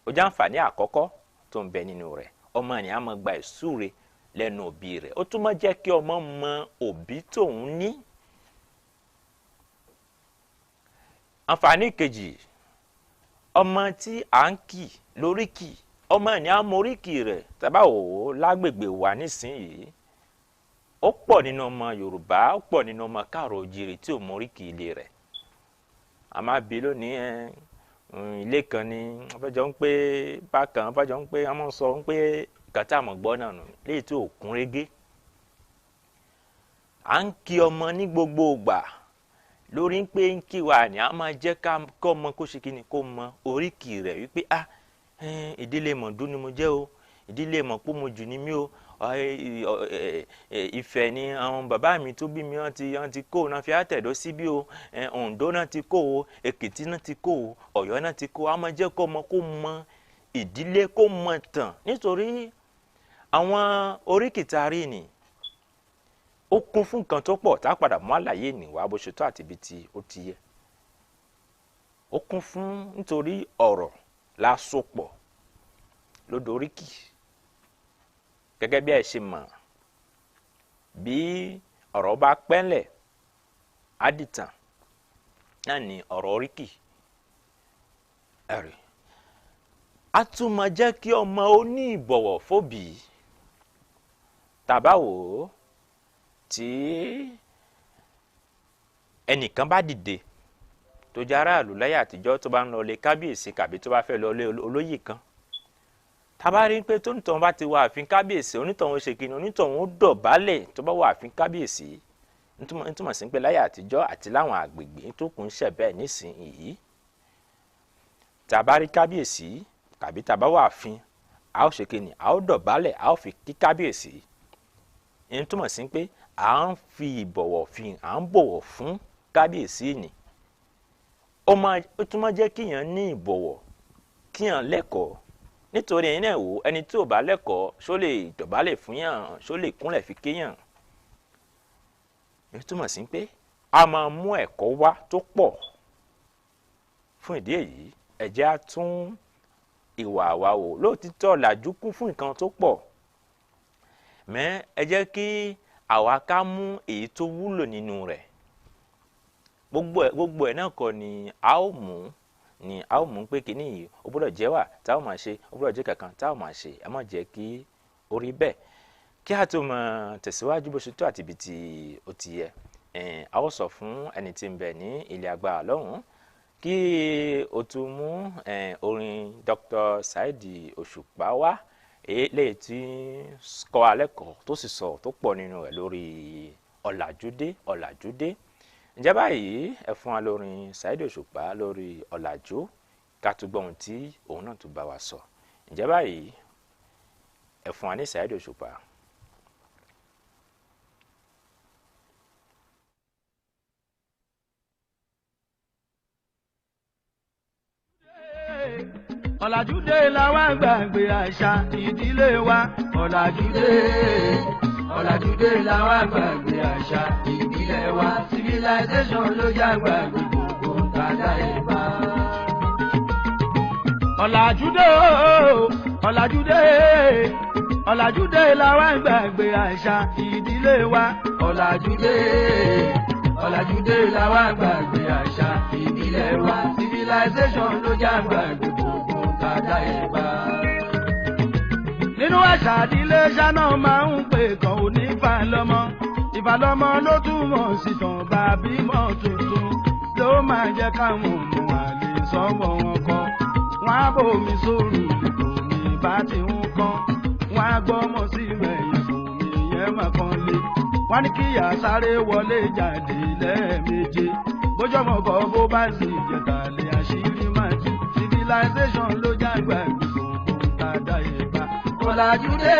Ó jẹ́ àǹfààní àkọ́kọ́ tó ń bẹ nínú rẹ̀. Ọmọ ni a máa gba ìsúre lẹ́nu òbí rẹ̀. Ó tún máa jẹ́ kí ọmọ mọ òbí tóun ní. Àǹfààní kejì, ọmọ tí à ń kì lóríkì, ọmọ ni a mọ oríkì rẹ̀. Tá bá wò ó lágbègbè wa nísìnyí, ó pọ̀ nínú ọmọ Yorùbá, ó pọ̀ nínú ọmọ káàrọ̀ òjìrì tí ò mọ oríkì ilé rẹ̀. A máa bí lónìí ilé kan ni wọ́n fẹ́ jọ ń pé bákan, wọ́n fẹ́ jọ ń pé, wọ́n máa ń sọ ń pé Nǹkan tá a mọ̀ gbọ́ náà nù léyìí tó kún régé. À ń kí ọmọ ní gbogbo ìgbà lórí pé ń kí wa ni a máa jẹ́ ká kọ́ ọmọ kó ṣe kíni, kó mọ oríkì rẹ̀ wípé ah, ìdílé Mọ̀dú ni mo jẹ́ o, ìdílé Mọ̀pómojù ni mí o, Ifẹ̀ ni àwọn bàbá mi tó bí mi, wọ́n ti kó náà fi àtẹ̀dọ́ síbí o, Oǹdó náà ti kó o, Èkìtì náà ti kó o, Ọ̀yọ́ náà ti kó o. A máa jẹ́ kọ́ ọmọ kó mọ ìdílé, kó mọ tàn, nítorí àwọn oríkì tá a rí ni ó kún fún nǹkan tó pọ̀ tá a padà mú àlàyé nìwá bó ṣe tó àti ibi tí ó ti yẹ. Ó kún fún nítorí ọ̀rọ̀ la so pọ̀ lódoríkì. Gẹ́gẹ́ bí ẹ ṣe mọ̀, bí ọ̀rọ̀ bá pẹ́lẹ̀ á dìtàn, náà ni ọ̀rọ̀ oríkì. Ẹ̀rí a tún máa jẹ́ kí ọmọ ó ní ìbọ̀wọ̀ fóbì. Tàbá wò ó, tí ẹnìkan bá dìde tó jẹ́ aráàlú láyé àtijọ́ tó bá ń lọ ilé kábíyèsí kàbí tó bá fẹ́ lọ ilé olóyè kan, tàbá rí pé tónítọ̀hún bá ti wọ ààfin kábíyèsí, onítọ̀hún ṣe kíni, onítọ̀hún ó dọ̀bálẹ̀ tó bá wọ ààfin kábíyèsí. Nítumọ̀ sí pé láyé àtijọ́ àti láwọn àgbègbè tó kù ń ṣẹ̀ bẹ́ẹ̀ nísìnyí, tàbá rí kábíyèsí tàbí tàbá wọ ààfin, a ó ṣe kíni, a ó dọ̀bálẹ̀, a ó fi kí kábíyèsí. Nítumọ̀ sí pé à ń fi ìbọ̀wọ̀ fi, à ń bọ̀wọ̀ fún kábíyèsí ni. Ó tún máa jẹ́ kíyàn ní ìbọ̀wọ̀, kíyàn lẹ́kọ̀ọ́. Nítorí ẹ̀yin náà wò, ẹni tí ò bá lẹ́kọ̀ọ́ ṣó lè dọ̀bálẹ̀ fún yàn, ṣó lè kúnlẹ̀ fi kéyàn. Ó túmọ̀ sí pé a máa mú ẹ̀kọ́ wá tó pọ̀. Fún ìdí èyí, ẹ jẹ́ á tún ìwà wa wò. Lóòtítọ́ ọ̀làjú kún fún nǹkan tó pọ̀, mẹ́ ẹ jẹ́ kí àwa ká mú èyí tó wúlò nínú rẹ̀. Gbogbo ẹ̀ náà kọ́ ni a ó mú, ni a ó mú pé kíní yìí ó gbọ́dọ̀ jẹ́ wà tá a ó máa ṣe, ó gbọ́dọ̀ jẹ́ kankan tá a ó máa ṣe. Ẹ má jẹ́ kí ó rí bẹ́ẹ̀. Kí a tó máa tẹ̀síwájú bó ṣe tó àti ibi tí ó ti yẹ, a ó sọ fún ẹni tí ń bẹ ní ilé agbára lọ́hùn-ún kí o tún mú orin Dr. Saheed Òṣùpá wá, eléyìí tí kọ́ alẹ́ kọ́ tó sì sọ tó pọ̀ nínú rẹ̀ lórí ọ̀làjúdé, ọ̀làjúdé. Ǹjẹ́ báyìí ẹ fún wa lórin Saheed Òṣùpá lórí ọ̀làjú, ká tún gbọ́ ohun tí òun náà tún bá wa sọ. Ǹjẹ́ báyìí ẹ fún wa ní Saheed Òṣùpá. Ọ̀làjúdé la wá gbàgbé àṣà ìdílé wa. Ọ̀làjúdé, ọ̀làjúdé la wá gbàgbé àṣà ìbílẹ̀ wa. Civilization ló já gbàgbé gbogbo tàdá ìbá. Ọ̀làjúdé o, ọ̀làjúdé, ọ̀làjúdé la wá gbàgbé àṣà ìdílé wa. Ọ̀làjúdé, ọ̀làjúdé la wá gbàgbé àṣà ìbílẹ̀ wa. Civilization ló já gbàgbé gbogbo tàdá ìbá. Nínú àṣà ìdílé ṣáná máa ń pè kan onífàlọ́mọ. Ìfàlọ́mọ ló túmọ̀ sí tàn bá bímọ tuntun, ló máa jẹ́ káwọn ọmọ àlè sọ́wọ́ wọn kọ́. Wọ́n á bomi sóòrù lèkò ní bá ti ń kán. Wọ́n á gbọ́mọ síbẹ̀ yẹn kò ní yẹn máa kan lé. Wọ́n ní kíyà sáré wọlé jáde lẹ́ẹ̀méje. Bójọ́mọ̀ kọ́ bó bá sì jẹ̀tà lé àṣírí máa tú. Civilization ló jágbá gbogbo tàdá ìbá. Ọ̀làjúdé,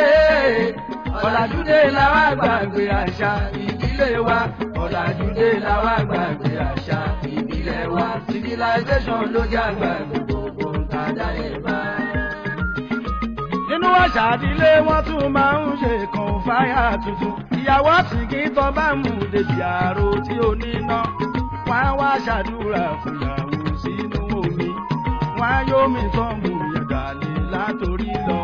ọ̀làjúdé la wá gbàgbé àṣà ìdílé wa. Ọ̀làjúdé la wá gbàgbé àṣà ìbílẹ̀ wa. Civilization ló jágbá gbogbo tàdá ìbá. Nínú àṣà ìdílé wọ́n tún máa ń ṣe kan fáyà tuntun. Ìyàwó àsìkí tó bá mú débi àrò tí ó níná. Wọ́n á wá ṣàdúrà fúnyàwó sínú omi. Wọ́n á yóò mi tán mú yẹ̀dàlẹ̀ látòrí lọ.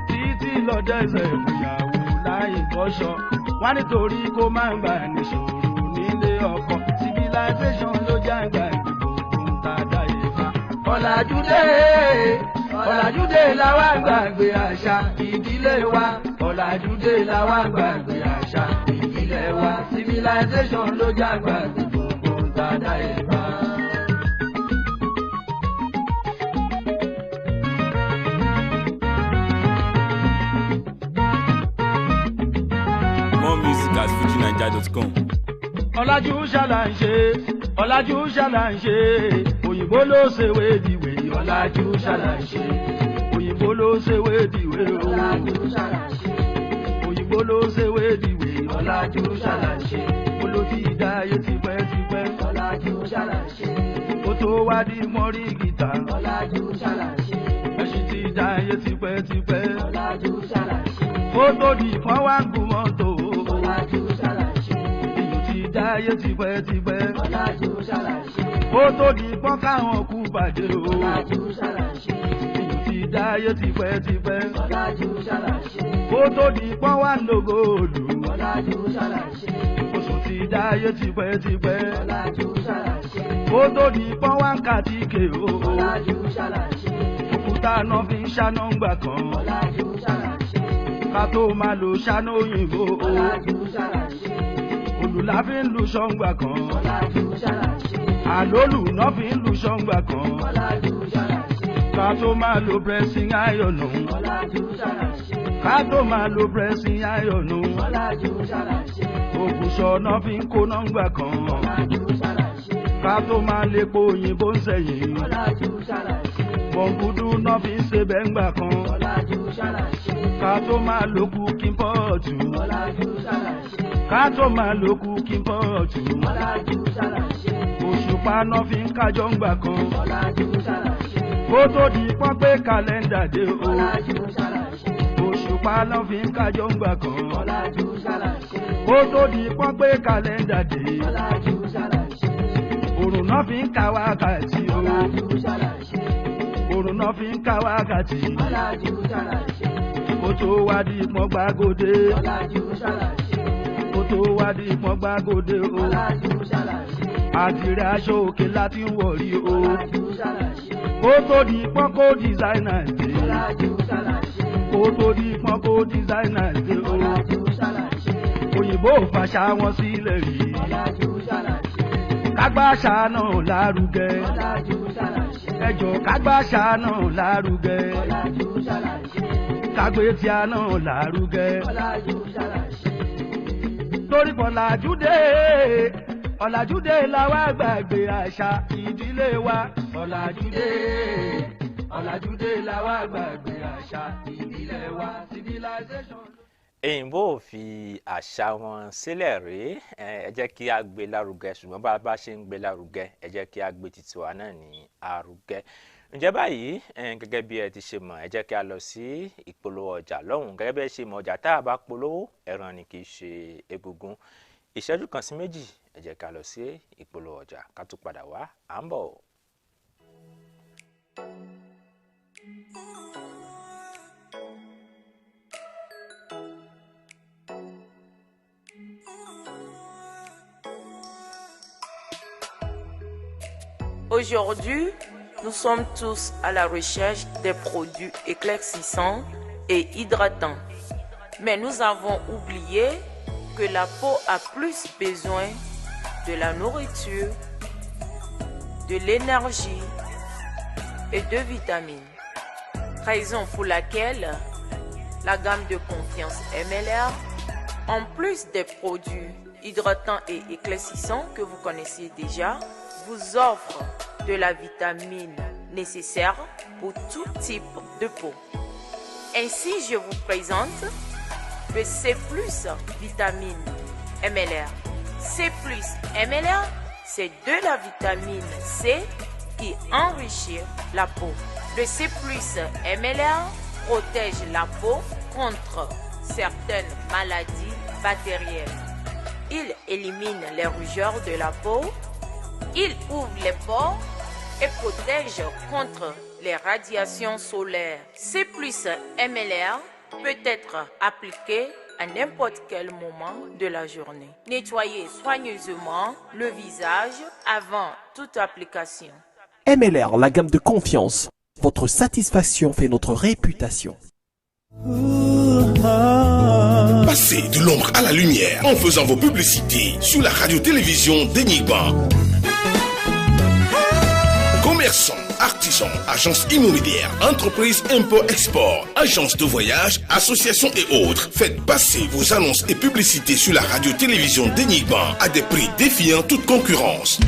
Títí lọ dẹ́sẹ̀ fúnyàwó láì bọ́ṣọ. Wọ́n nítorí kó má bà níṣòro nílé ọkọ. Civilization ló jágbá gbogbo tàdá ìfà. Ọ̀làjúdé, ọ̀làjúdé la wá gbàgbé àṣà ìdílé wa. Ọ̀làjúdé la wá gbàgbé àṣà ìbílẹ̀ wa. Civilization ló jágbá gbogbo tàdá ìfà. More music at fujinaija.com. Ọ̀làjú ṣàlà ń ṣe, ọ̀làjú ṣàlà ń ṣe, òyìnbó ló ṣèwé dìwé. Ọ̀làjú ṣàlà ń ṣe, òyìnbó ló ṣèwé dìwé o. Ọ̀làjú ṣàlà ń ṣe. Òyìnbó ló ṣèwé dìwé. Ọ̀làjú ṣàlà ń ṣe. Olótì ìdáyé tipẹ́tipẹ́. Ọ̀làjú ṣàlà ń ṣe. Ó tó wá di mọ́rí gìtá. Ọ̀làjú ṣàlà ń ṣe. Ẹṣin ti dáyé tipẹ́tipẹ́. Ọ̀làjú ṣàlà ń ṣe. Ó tó di ìfọ́n wá ń gun mọ́tò. Ọ̀làjú ṣàlà ń ṣe. Èyí ti dáyé tipẹ́tipẹ́. Ọ̀làjú ṣàlà ń ṣe. Ó tó di ìfọ́n káwọn kú bàjẹ́ o. Ọ̀làjú ṣàlà ń ṣe. Èyí ti dáyé tipẹ́tipẹ́. Ọ̀làjú ṣàlà ń ṣe. Ó tó di ìfọ́n wá ń lo góòlù. Ọ̀làjú ṣàlà ń ṣe. Oṣù ti dáyé tipẹ́tipẹ́. Ọ̀làjú ṣàlà ń ṣe. Ó tó di ìfọ́n wá ń kàtíkè o. Ọ̀làjú ṣàlà ń ṣe. Òkúta náà fi ń ṣáná ńgbà kan. Ọ̀làjú ṣàlà ń ṣe. Ká tó máa lo ṣáná òyìnbó o. Ọ̀làjú ṣàlà ń ṣe. Òlù la fi ń lu ṣọ́ngbà kan. Ọ̀làjú ṣàlà ń ṣe. Àlólù náà fi ń lu ṣọ́ngbà kan. Ọ̀làjú ṣàlà ń ṣe. Ká tó máa lo pressing iron. Ọ̀làjú ṣàlà ń ṣe. Ká tó máa lo pressing iron. Ọ̀làjú ṣàlà ń ṣe. Ògùṣọ̀ náà fi ń kó nọ́ngbà kan. Ọ̀làjú ṣàlà ń ṣe. Ká tó máa lépo òyìnbó ń sẹ̀yìn. Ọ̀làjú ṣàlà ń ṣe. Bọ̀ǹgùdù náà fi ń ṣe bẹ́ngbà kan. Ọ̀làjú ṣàlà ń ṣe. Ká tó máa lo cooking pot. Ọ̀làjú ṣàlà ń ṣe. Ká tó máa lo cooking pot. Ọ̀làjú ṣàlà ń ṣe. Òṣùpá náà fi ń kájọ́ ńgbà kan. Ọ̀làjú ṣàlà ń ṣe. Kó tó di pọ́n pé kàlẹ́ndà dé o. Ọ̀làjú ṣàlà ń ṣe. Òṣùpá náà fi ń kájọ́ ńgbà kan. Ọ̀làjú ṣàlà ń ṣe. Kó tó di pọ́n pé kàlẹ́ndà dé. Ọ̀làjú ṣàlà ń ṣe. Òrùn náà fi ń ka wákàtí o. Ọ̀làjú ṣàlà ń ṣe. Òrùn náà fi ń ka wákàtí. Ọ̀làjú ṣàlà ń ṣe. Kó tó wá di pọ́n gbàgòdè. Ọ̀làjú ṣàlà ń ṣe. Kó tó wá di pọ́n gbàgòdè o. Ọ̀làjú ṣàlà ń ṣe. Àdìrẹ aṣọ òkè láti ń wọ̀rí o. Ọ̀làjú ṣàlà ń ṣe. Kó tó di pọ́n kó dìsáínà dé. Ọ̀làjú ṣàlà ń ṣe. Kó tó di pọ́n kó dìsáínà dé o. Ọ̀làjú ṣàlà ń ṣe. Òyìnbó ò fàṣà wọn sílẹ̀ rí. Ọ̀làjú ṣàlà ń ṣe. Kágbáṣà náà lárugẹ. Ọ̀làjú ṣàlà ń ṣe. Ẹjọ́ kágbáṣà náà lárugẹ. Ọ̀làjú ṣàlà ń ṣe. Kágbé tíá náà lárugẹ. Ọ̀làjú ṣàlà ń ṣe. Torí pọ̀ làjúdé, ọ̀làjúdé la wá gbàgbé àṣà ìdílé wa. Ọ̀làjúdé, ọ̀làjúdé la wá gbàgbé àṣà ìdílé wa. Civilization. Òyìnbó ò fi àṣà wọn sílẹ̀ rí. Ẹ jẹ́ kí a gbé lárugẹ, ṣùgbọ́n bá a bá ṣe ń gbé lárugẹ, ẹ jẹ́ kí a gbé titi wa náà ní arugẹ. Ǹjẹ́ báyìí, gẹ́gẹ́ bí ẹ ti ṣe mọ̀, ẹ jẹ́ kí a lọ sí ìpolówó ọjà lọ́hùn. Gẹ́gẹ́ bí ẹ ṣe mọ̀, ọjà tá a bá polówó, ẹran ni kì í ṣe egungun. Ìṣẹ́jú kan sí méjì, ẹ jẹ́ ká lọ sí ìpolówó ọjà ká tún padà wá, à ń bọ̀. Aujourd'hui, nous sommes tous à la recherche des produits éclaircissants et hydratants. Mais nous avons oublié que la peau a plus besoin de la nourriture, de l'énergie et de vitamines. Raison pour laquelle la gamme de confiance MLR, en plus des produits hydratants et éclaircissants que vous connaissez déjà, vous offre de la vitamine nécessaire pour tout type de peau. Ainsi, je vous présente le C+, vitamine MLR. C+, MLR, c'est de la vitamine C qui enrichit la peau. Le C+, MLR protège la peau contre certaines maladies bactériennes. Il élimine les rougeurs de la peau. Il ouvre les pores et protège contre les radiations solaires. C+, MLR peut être appliqué à n'importe quel moment de la journée. Nettoyez soigneusement le visage avant toute application. MLR, la gamme de confiance. Votre satisfaction fait notre réputation. Passez de l'ombre à la lumière en faisant vos publicités sur la radio-télévision d'Enigma. Commerçants, artisans, agences immobilières, entreprises import-export, agences de voyage, associations et autres. Faites passer vos annonces et publicités sur la radio-télévision d'Enigma à des prix défiant toute concurrence.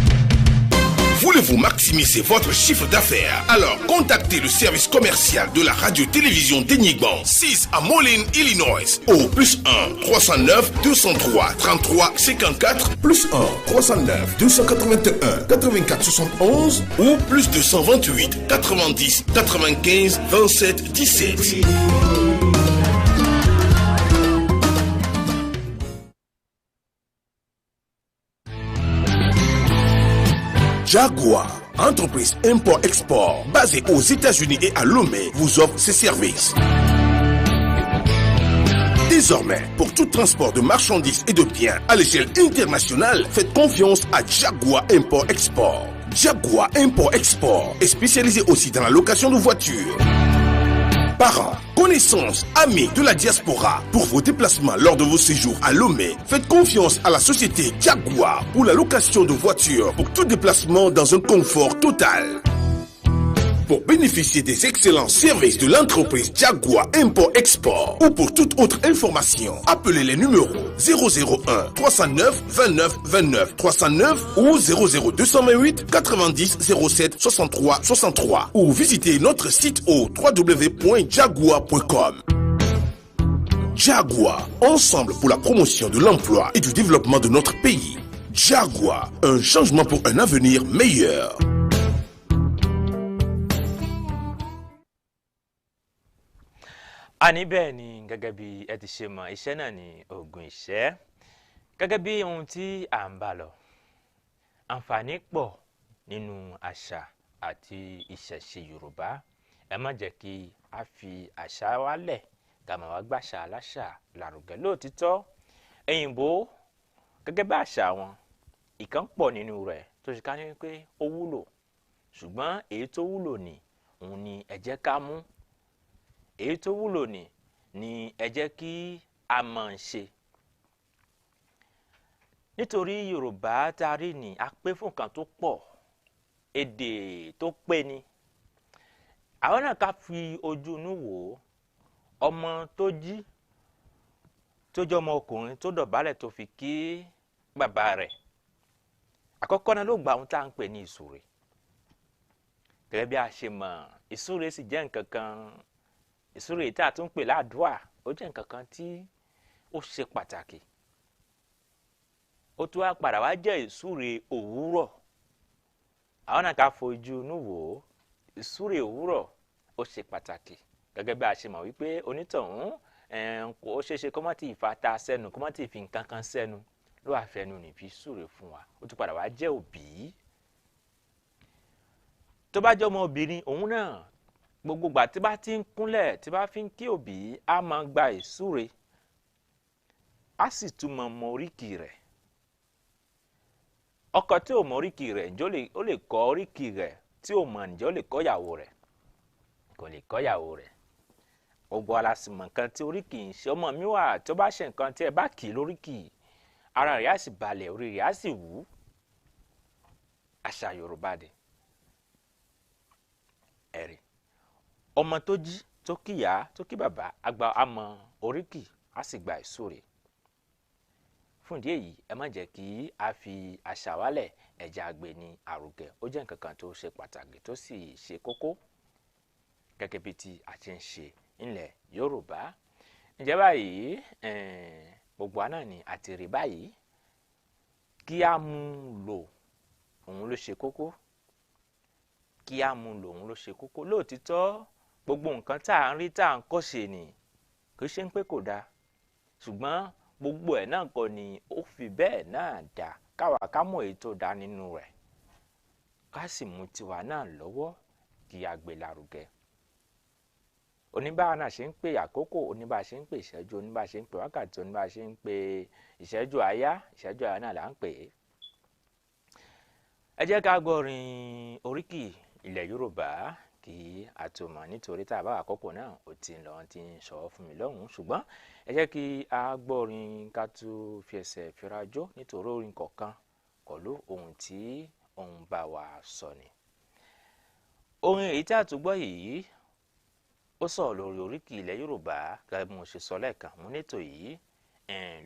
Voulez-vous maximiser votre chiffre d'affaires? Alors contactez le service commercial de la radio-télévision d'Enigman, 6 à Moline, Illinois, au plus 1 309 203 33 54, plus 1 309 281 84 71 ou plus 228 90 95 27 17. Jaguar, entreprise import-export basée aux États-Unis et à Lomé, vous offre ses services. Désormais, pour tout transport de marchandises et de biens à l'échelle internationale, faites confiance à Jaguar Import-Export. Jaguar Import-Export est spécialisé aussi dans la location de voitures. Parents, connaissances, amis de la diaspora, pour vos déplacements lors de vos séjours à Lomé, faites confiance à la société Jaguar pour la location de voitures pour tout déplacement dans un confort total. Pour bénéficier des excellents services de l'entreprise Jaguar Import-Export ou pour toute autre information, appelez les numéros 001 309 29 29 309 ou 00 228 90 07 63 63 ou visitez notre site au www.jaguar.com. Jaguar, ensemble pour la promotion de l'emploi et du développement de notre pays. Jaguar, un changement pour un avenir meilleur. Àní bẹ́ẹ̀ ni, gẹ́gẹ́ bí ẹ ti ṣe mọ̀, iṣẹ́ náà ni oògùn ìṣẹ́. Gẹ́gẹ́ bí ohun tí à ń bá lọ, àǹfààní pọ̀ nínú àṣà àti ìṣẹ̀ṣe Yorùbá. Ẹ má jẹ́ kí a fi àṣà wa lẹ̀ ká máa wá gbàṣà aláṣà lárugẹ. Lóòtítọ́, òyìnbó gẹ́gẹ́ bí àṣà wọn, ìkan pọ̀ nínú rẹ̀ tó ṣe ká ní pé ó wúlò, ṣùgbọ́n èyí tó wúlò ní òun ni ẹ jẹ́ ká mú, èyí tó wúlò ní ni ẹ jẹ́ kí a mọ̀ ń ṣe. Nítorí Yorùbá tá a rí ni a pé fún nǹkan tó pọ̀, èdè tó pé ni. Àwọn náà ká fi ojú inú wò ó. Ọmọ tó jí tó jẹ́ ọmọ ọkùnrin tó dọ̀bálẹ̀ tó fi kí bàbá rẹ̀, àkọ́kọ́ náà ló gba ohun tá à ń pè ní ìsúre. Gẹ́gẹ́ bí a ṣe mọ̀, ìsúre sì jẹ́ nǹkan kan. Ìsúre tí a tún ń pè ládùúà, ó jẹ́ nǹkan kan tí ó ṣe pàtàkì. Ó tún wá padà wá jẹ́ ìsúre òwúrọ̀. Àwọn náà ká fojú inú wò ó. Ìsúre òwúrọ̀ ó ṣe pàtàkì. Gẹ́gẹ́ bí a ṣe mọ̀ wípé onítọ̀hún ó ṣeé ṣe kó má ti fa ta sẹ́nu, kó má ti fi nǹkan kan sẹ́nu, ló wà fẹnu ní fi súre fún wa. Ó tún padà wá jẹ́ òbí. Tó bá jẹ́ ọmọ obìnrin, òun náà gbogbo ìgbà tí bá ti ń kúnlẹ̀ tí bá fi ń kí òbí, á máa gba ìsúre, á sì tún mọ mọ oríkì rẹ̀. Ọkọ tí ò mọ oríkì rẹ̀, ǹjẹ́ ó lè kọ́ oríkì rẹ̀? Tí ò mọ̀, ǹjẹ́ ó lè kọ́ ìyàwó rẹ̀? Kò lè kọ́ ìyàwó rẹ̀. Gbogbo ara sì mọ̀ nǹkan tí oríkì ń ṣe. Ọmọ mi wà tó bá ṣe nǹkan tí ẹ bá kì í lóríkì, ara rẹ̀ á sì balẹ̀, orí rẹ̀ á sì wú. Àṣà Yorùbá dé. Ẹ̀rí ọmọ tó jí tó kíyà tó kí bàbá àgbà, á mọ oríkì, á sì gba ìsúre. Fún ìdí èyí, ẹ má jẹ́ kí a fi àṣà wálẹ̀, ẹ̀jẹ̀ àgbẹ̀ ní àrùgẹ. Ó jẹ́ nǹkan kan tó ṣe pàtàkì tó sì ṣe kókó gẹ́gẹ́ bí ti a ti ń ṣe nílẹ̀ Yorùbá. Ǹjẹ́ báyìí, gbogbo àná ni a ti rí báyìí, kí a mú un lò òun ló ṣe kókó. Kí a mú un lò òun ló ṣe kókó. Lóòtítọ́, gbogbo nǹkan tá à ń rí tá à ń kọ́ṣe ni kì í ṣe ń pé kò dáa, ṣùgbọ́n gbogbo ẹ̀ náà kọ́ ni ó fi bẹ́ẹ̀ náà dá. Káwa ká mọ̀ èyí tó dáa nínú rẹ̀, ká sì mú tiwa náà lọ́wọ́ kí a gbé lárugẹ. Oníbàárà náà ṣe ń pè àkókò, oníbàá ṣe ń pè ìṣẹ́jú, oníbàá ṣe ń pè wákàtí, oníbàá ṣe ń pè ìṣẹ́jú àáyá, ìṣẹ́jú àáyá náà là ń pè é. Ẹ jẹ́ ká gbọ́rin oríkì ilẹ̀ Yorùbá kí a tó mọ̀, nítorí tá a bá àkókò náà ó ti ń lọ ti ń sọ fún mi lọ́hùn-ún. Ṣùgbọ́n ẹ jẹ́ kí a gbọ́rin ká tó fi ẹsẹ̀ fira jó, nítorí orin kọ̀ọ̀kan pẹ̀lú ohun tí òun bá wa sọ ni. Orin èyí tí a tún gbọ́ yìí ó sọ̀rọ̀ lórí oríkì ilẹ̀ Yorùbá. Gẹ́gẹ́ bí mo ṣe sọ lẹ́ẹ̀kan, mo nítò yìí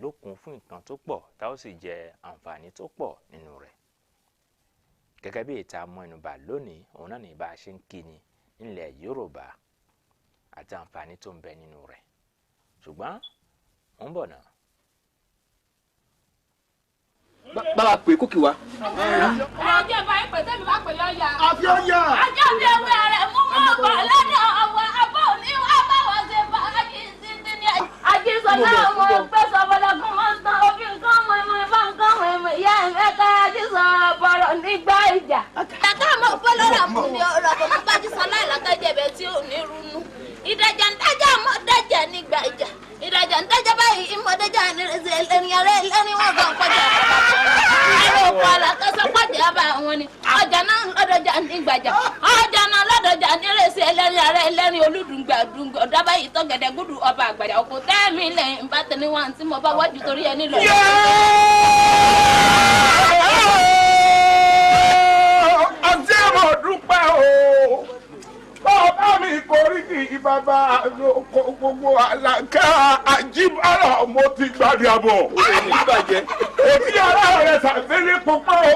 ló kún fún nǹkan tó pọ̀ tá ó sì jẹ àǹfààní tó pọ̀ nínú rẹ̀. Gẹ́gẹ́ bí ìta mọ́ ẹnu bà lónìí, òun náà ní bá a ṣe ń kíni nílẹ̀ Yorùbá àti àǹfààní tó ń bẹ nínú rẹ̀. Ṣùgbọ́n ó ń bọ̀ náà. Báwa pè kókì wá. Ọjọ́ ìbá yín pè tẹ́mi bá pè lọ́ọ̀yà. Àfi ọ̀yà. Ajá mi ewé rẹ̀ mú mọ́ bọ̀ lọ́dọ̀ ọ̀wọ́ abọ́ òní wá bá wọn ṣe fàájì títí ní. Ajísọ̀lá ọmọ pẹ̀sọ̀ ọ̀bọ̀lọ́gún mọ́ ń tán òfin nǹkan ọmọ ìmọ̀ ìfọ̀ nǹkan ọmọ ìmọ̀ ìyá ẹ̀ka Ajísọ̀ bọ̀rọ̀ nígbà ìjà. Kàkà mọ̀ pé lọ́rọ̀ fún mi ọ̀rọ̀ kò mú Bájísọlá ìlàkàjẹ̀bẹ̀ tí ò ní runú. Ìdájà ń dájà mọ́ dájà nígbà ìjà. Ìdájà ń dájà báyìí ìmọ̀ dájà nírèsì ẹlẹ́ni arẹ́ ẹlẹ́ni wọn kàn kọjá. Ẹ̀rọ òkú àlàkẹ́sọ pàdé àbá wọn ni. Ọjà náà lọ́dọ̀jà nígbàjà. Ọjà náà lọ́dọ̀jà nírèsì ẹlẹ́ni arẹ́ ẹlẹ́ni olúdùngbàdùngbà. Ọ̀dà báyìí tọ́gẹ̀dẹ̀ gúdù ọba àgbàjà. Òkú tẹ́ẹ̀mí lẹ́yìn bá tẹni wọn tí mo bá wájú torí ẹni lọ. Àti ẹ̀mọ̀ dúpẹ́ o. Bàbá mi koríki bàbá gbogbo àlàkà àjíbára mo ti gbàdí àbọ̀. Òtí ara rẹ̀ sàbẹ̀lẹ̀ púpọ̀ o.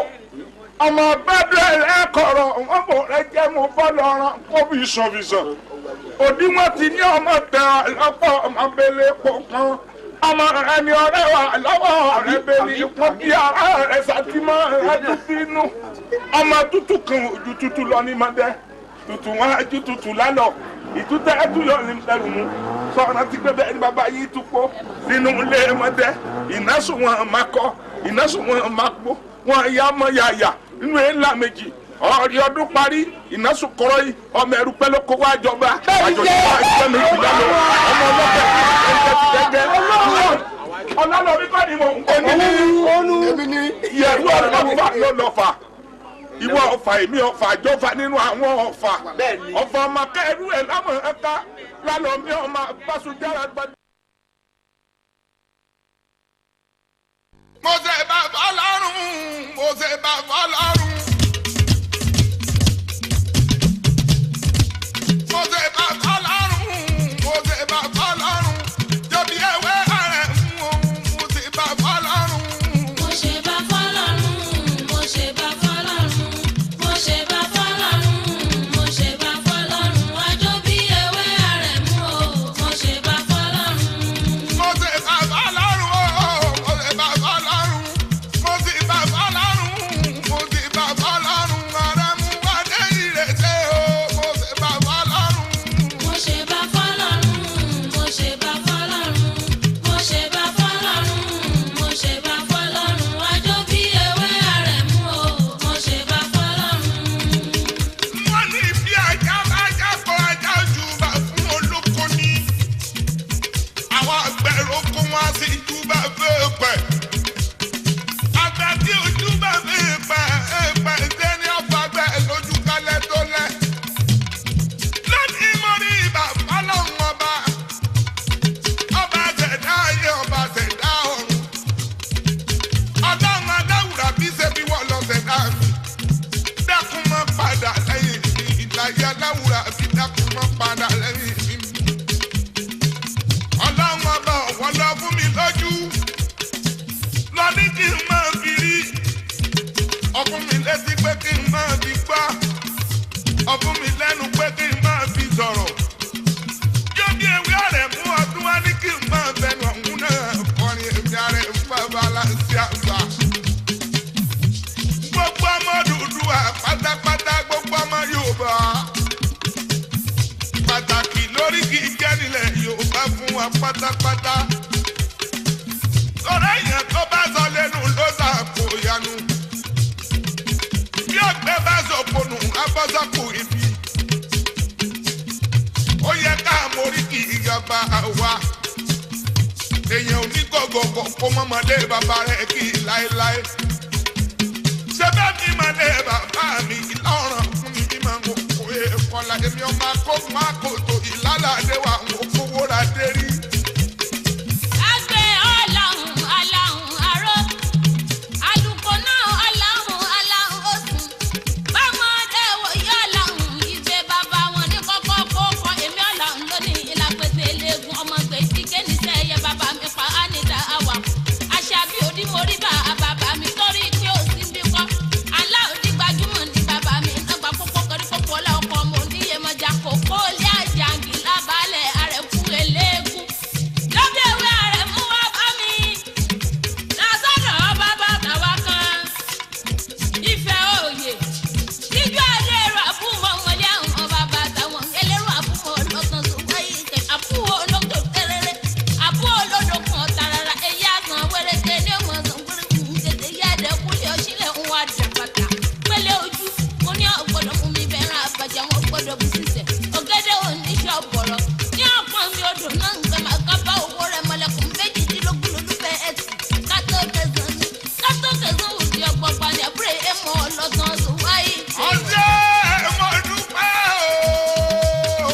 Ọmọ bẹ́ẹ̀ lẹ́kọ̀ọ̀rọ̀ wọn bò rẹ jẹ́ mo bọ́ lọ́rọ̀ kó fi sọ̀fìsọ̀. Òdiwọ̀n ti ní ọmọ tẹ lọ́pọ̀ ọmọ bẹ́lẹ̀ pọ̀ kan. Ọmọ rẹ ni ọ̀rẹ́ wa lọ́wọ́ rẹ bẹ́lẹ̀ pọ̀ kí ara rẹ̀ sàtìmọ́ rẹ tún bínú. Ọmọ tútù kan ojú tútù lọ ní mọ́dẹ́. Tutù wọn ajú tutù lálọ ìtútẹ ẹtúyọ ní ẹrù mú sọ̀rọ̀ ti gbé bẹ́ẹ̀ ni bàbá yìí tún pọ̀ nínú ilé mọ́tẹ́ ìnásùn wọn máa kọ́ ìnásùn wọn máa pọ̀ wọn ya mọ́ yàyà nínú ńlá méjì ọ̀rí ọdún parí ìnásùn kọ́rọ́ yìí ọmọ ẹrú pẹ́ ló kó wá jọba àjọjọba ìjọ méjì lálọ ọmọ ọlọ́pẹ́ ẹ̀ńtẹ́ ọlọ́lọ́bí kọ́ ni mò ń kọ́ ní yẹ̀rú ọlọ́fà ló lọ́fà ìwọ ọfà èmi ọfà àjọfà nínú àwọn ọfà ọfà ọmọ kẹrù ẹ lámọ ẹka lálọ mi ọmọ báṣujára gbadé. Mo ṣe bàbá lọ́rùn, mo ṣe bàbá lọ́rùn. Mo ṣe bàbá lọ́rùn, mo ṣe bàbá lọ́rùn. Jọ̀bí ẹ̀wẹ́ rẹ̀ ń wò, mo ṣe bàbá lọ́rùn. Mo ṣe bàbá lọ́rùn, mo ṣe bàbá lọ́rùn. Mo ṣe bàbá lọ́rùn, mo ṣe bàbá lọ́rùn. Àjọ bí ewé rẹ̀ mú o, mo ṣe bàbá lọ́rùn. Mo ṣe bàbá lọ́rùn o, mo ṣe bàbá lọ́rùn. Mo ṣe bàbá lọ́rùn, mo ṣe bàbá lọ́rùn. Ara mú wá dé ìrètè o, mo ṣe bàbá lọ́rùn. Mo ṣe bàbá lọ́rùn, mo ṣe bàbá lọ́rùn. Mo ṣe bàbá lọ́rùn, mo ṣe bàbá lọ́rùn. Àjọ bí ewé rẹ̀ mú o, mo ṣe bàbá lọ́rùn. Wọ́n ní bí ajá bá jábọ̀ ajá júbà fún olóko ní. Àwọn àgbẹ̀rò kó wọn sí júbà fẹ́ẹ̀pẹ̀. Àgbẹ̀ tí ò júbà fẹ́ẹ̀pẹ̀ ẹ̀pẹ̀ ṣe ní ọ̀fàgbẹ́ lójú kalẹ̀ tó lẹ̀. Lónìí mo rí bàbá lọ́hùn ọba. Ọba ṣẹ̀dá ayé ọba ṣẹ̀dá ọ̀run. Ọlọ́run aláwùrà bí ṣe bí wọ́n lọ ṣẹ̀dá mi. Dákun mọ́ padà lẹ́yìn mi, ìlàyé aláwùrà bí dákun mọ́ padà lẹ́yìn mi. Ọlọ́run ọba ọ̀wọ́ lọ fún mi lójú. Lọ ní kí n máa fi rí. Ọ̀fun mi létí pé kí n máa fi gbọ́. Ọ̀fun mi lẹ́nu pé kí n máa fi sọ̀rọ̀. Yóò bí ewé rẹ̀ mú ọdún wá ní kí n máa bẹnu ọ̀hún náà kọrin èmi ààrẹ fún bàbá aláṣẹ àgbà. Gbogbo ọmọ Odùduwà pátápátá gbogbo ọmọ Yorùbá. Pàtàkì lórí kì í jẹ́ nílẹ̀ Yorùbá fún wa pátápátá. Sọ̀rọ̀ èèyàn tó bá sọ lẹ́nu ló sàkó yanu. Bí ọ̀gbẹ́ bá sọ ponù, abọ́sọ̀kù ibi. Ó yẹ ká mórí kì í yọba wa. Èèyàn ò ní gọ̀gọ̀gọ̀ kó mọ́mọdé bàbá rẹ̀ kì í láéláé. Ṣé bẹ́ẹ̀ mi máa lé bàbá mi lọ́rùn fún mi bí màá kó èkọ́lá èmi ọmọ akókò àkótó ìlàlàdé wa ń kówó ra dé rí. Àgbẹ̀ ọ̀làhùn aláhùn aró, àlùkò náà ọ̀làhùn aláhùn òsùn, bámọ́dé wòye ọ̀làhùn ìgbé mo rí bá bàbá mi torí pé ó sì ń bí kọ́. Aláòdì gbajúmọ̀ ní bàbá mi nàgbà púpọ̀ kọrí púpọ̀ ọlá ọkọ̀ ọmọ oníyèmọ̀jà kòkó lé àjàngì lábálẹ̀ àrẹ̀kú eléégún. Lóbi ewé àrẹ̀mú wá bá mi. Lásọ̀dọ̀ bàbá tàwa kan. Ìfẹ́ òye. Jíjọ́ ẹlẹ́rọ àbúmọ̀ wọlé àwọn bàbá tàwọn ẹlẹ́rọ àbúmọ̀ ọlọ́tàn tó wáyé kẹ̀. Àbúrò olóńgbò kẹrẹrẹ. Àbúrò olódò kan tarara. Ẹ̀yà kan wẹ́rẹ́kẹ́ ní ọmọ ọ̀sán gbúrúgbùrú tètè yá ẹ̀dẹ́kúlé ọ̀ṣílẹ̀ ń wá dàpàtà. Pélé ojú, mo ní ọ̀gbọ́dọ̀ mú mi bẹ̀rẹ̀ àbàjá wọn gbọ́dọ̀ bù sísẹ̀. Ọ̀gẹ́dẹ̀ oníṣẹ́ ọ̀bọ̀rọ̀. Ní ọ̀pọ̀ mi odò náà ń gbẹ máa kábá owó rẹ̀ mọ̀lẹ́kùn 18 lólúfẹ́ ẹ̀sìn. Kátó kẹsàn-án ní kátó kẹsàn-án òdì ọgbọ̀gba ní àbúrò èèmọ̀ ọlọ́tàn tó wáyé. Ọjọ́ mo dúpẹ́ o.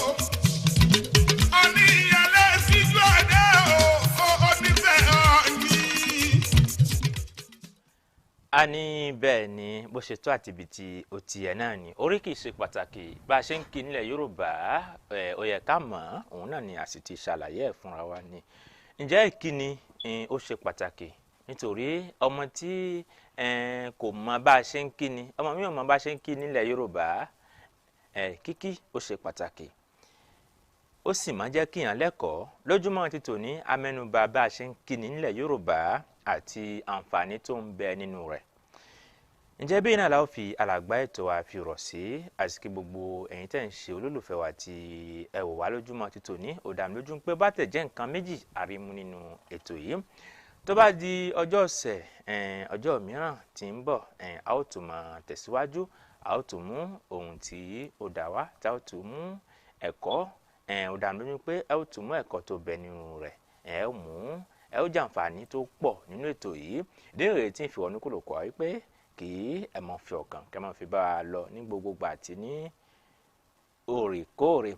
Ọní ìyàlẹ́ síjú ọdẹ o, onífẹ́ ọ̀ní. A ní bẹ́ẹ̀ ni bó ṣe tó àti ibi tí ó ti ẹ̀ náà ni oríkì ṣe pàtàkì bá a ṣe ń kí nílẹ̀ Yorùbá ẹ̀ ó yẹ ká mọ̀ ọ́n, òun náà ni a sì ti ṣàlàyé ẹ̀ fúnra wa ni. Ǹjẹ́ ìkíni ó ṣe pàtàkì nítorí ọmọ tí kò mọ bá a ṣe ń kíni, ọmọ mi ò mọ bá a ṣe ń kí nílẹ̀ Yorùbá. Kíkí ó ṣe pàtàkì, ó sì máa jẹ́ kíyàn lẹ́kọ̀ọ́. Lójúmọ́ ti tòní a mẹ́nubà bá a ṣe ń kíni nílẹ̀ Yorùbá àti àǹfààní tó ń bẹ nínú rẹ̀. Ǹjẹ́ bí iná la ó fi alàgbà ètò wa fi rọ̀ sí àsìkò gbogbo ẹ̀yin tẹ́ ń ṣe olólùfẹ́ wa tí ẹ wò wá lójúmọ́ ti tòní, ó dá mi lójú pé bá tẹ̀ jẹ́ nǹkan méjì àrímú nínú ètò yìí. Tó bá di ọjọ́ ọ̀sẹ̀, ọjọ́ mìíràn tí ń bọ̀, a ó tún máa tẹ̀síwájú, a ó tún mú ohun tí ó dá wá, tá ó tún mú ẹ̀kọ́. Ó dá mi lójú pé ẹ ó tún mú ẹ̀kọ́ tó bẹ nínú rẹ̀, ẹ ó mú ẹ ó jàǹfààní tó pọ̀ nínú ètò yìí. Ìdí rèé tí ń fi wọnú kúrò kọ́ wípé kí ẹ máa fi ọkàn kí ẹ máa fi bá a lọ ní gbogbo ìgbà àti ní òrèkóòrè.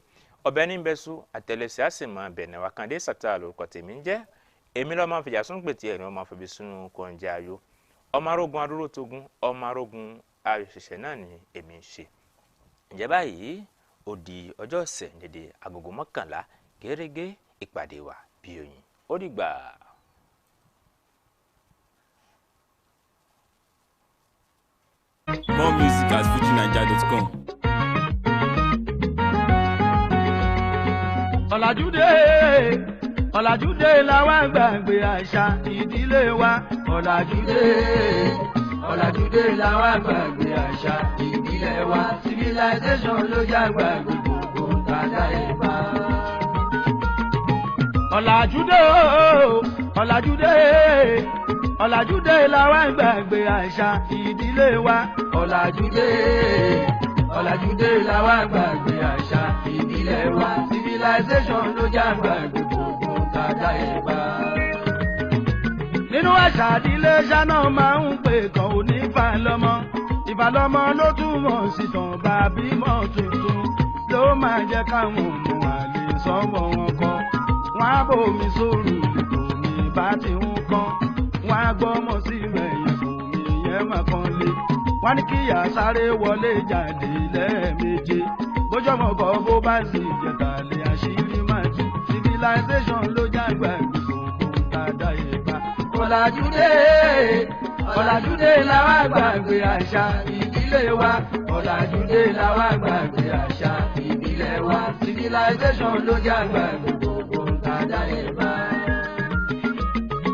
Ọbẹ̀ ní bẹ́sù àtẹlẹsẹ̀ á sì máa bẹ̀nẹ̀ wá kàndé sàtà lórúkọ tèmi ń jẹ́. Èmi lọ́ máa fìjà sún pètè ẹ̀rín ọmọ àfẹ́bí sínú kọ̀ǹjẹ́ ayọ̀. Ọmọ arógun adúró togun, ọmọ arógun ayọ̀ ṣẹ̀ṣẹ̀ náà ni èmi ń ṣe. Ǹjẹ́ báyìí ó di ọjọ́ ọ̀sẹ̀ dédé agogo 11 gẹ́rẹ́gẹ́ ìpàdé wa bí oyin. Ó dìgbà. More music at FujiNaija.com. Ọ̀làjúdé, ọ̀làjúdé làwa gbàgbé àṣà ìdílé wa. Ọ̀làjúdé, ọ̀làjúdé làwa gbàgbé àṣà ìbílẹ̀ wa. Civilization ló jágbá gbogbo tàdá ìbá. Ọ̀làjúdé o, ọ̀làjúdé, ọ̀làjúdé làwa gbàgbé àṣà ìdílé wa. Ọ̀làjúdé, ọ̀làjúdé làwa gbàgbé àṣà ìbílẹ̀ wa. Civilization ló jágbá gbogbo tàdá ìbá. Nínú àṣà ìdílé ṣáná máa ń pè kan onífàlọ́mọ. Ìfàlọ́mọ ló túmọ̀ sí tàn bá bímọ tuntun ló máa jẹ́ káwọn ọmọ àlè sọ́mọ wọn kọ́. Wọ́n á bomi sóòrù kò ní bá ti ń kán. Wọ́n á gbọ́mọ síbẹ̀ yẹn kò ní yẹn máa kan lé. Wọ́n ní kíyà sáré wọlé jáde lẹ́ẹ̀méje. Bójọ́mọ kọ́ bó bá sì jẹ̀tà lé àṣírí máa tú. Civilization ló jágbá gbogbo tàdá ìbá. Ọ̀làjúdé, ọ̀làjúdé làwa gbàgbé àṣà ìdílé wa. Ọ̀làjúdé làwa gbàgbé àṣà ìbílẹ̀ wa. Civilization ló jágbá gbogbo tàdá ìbá.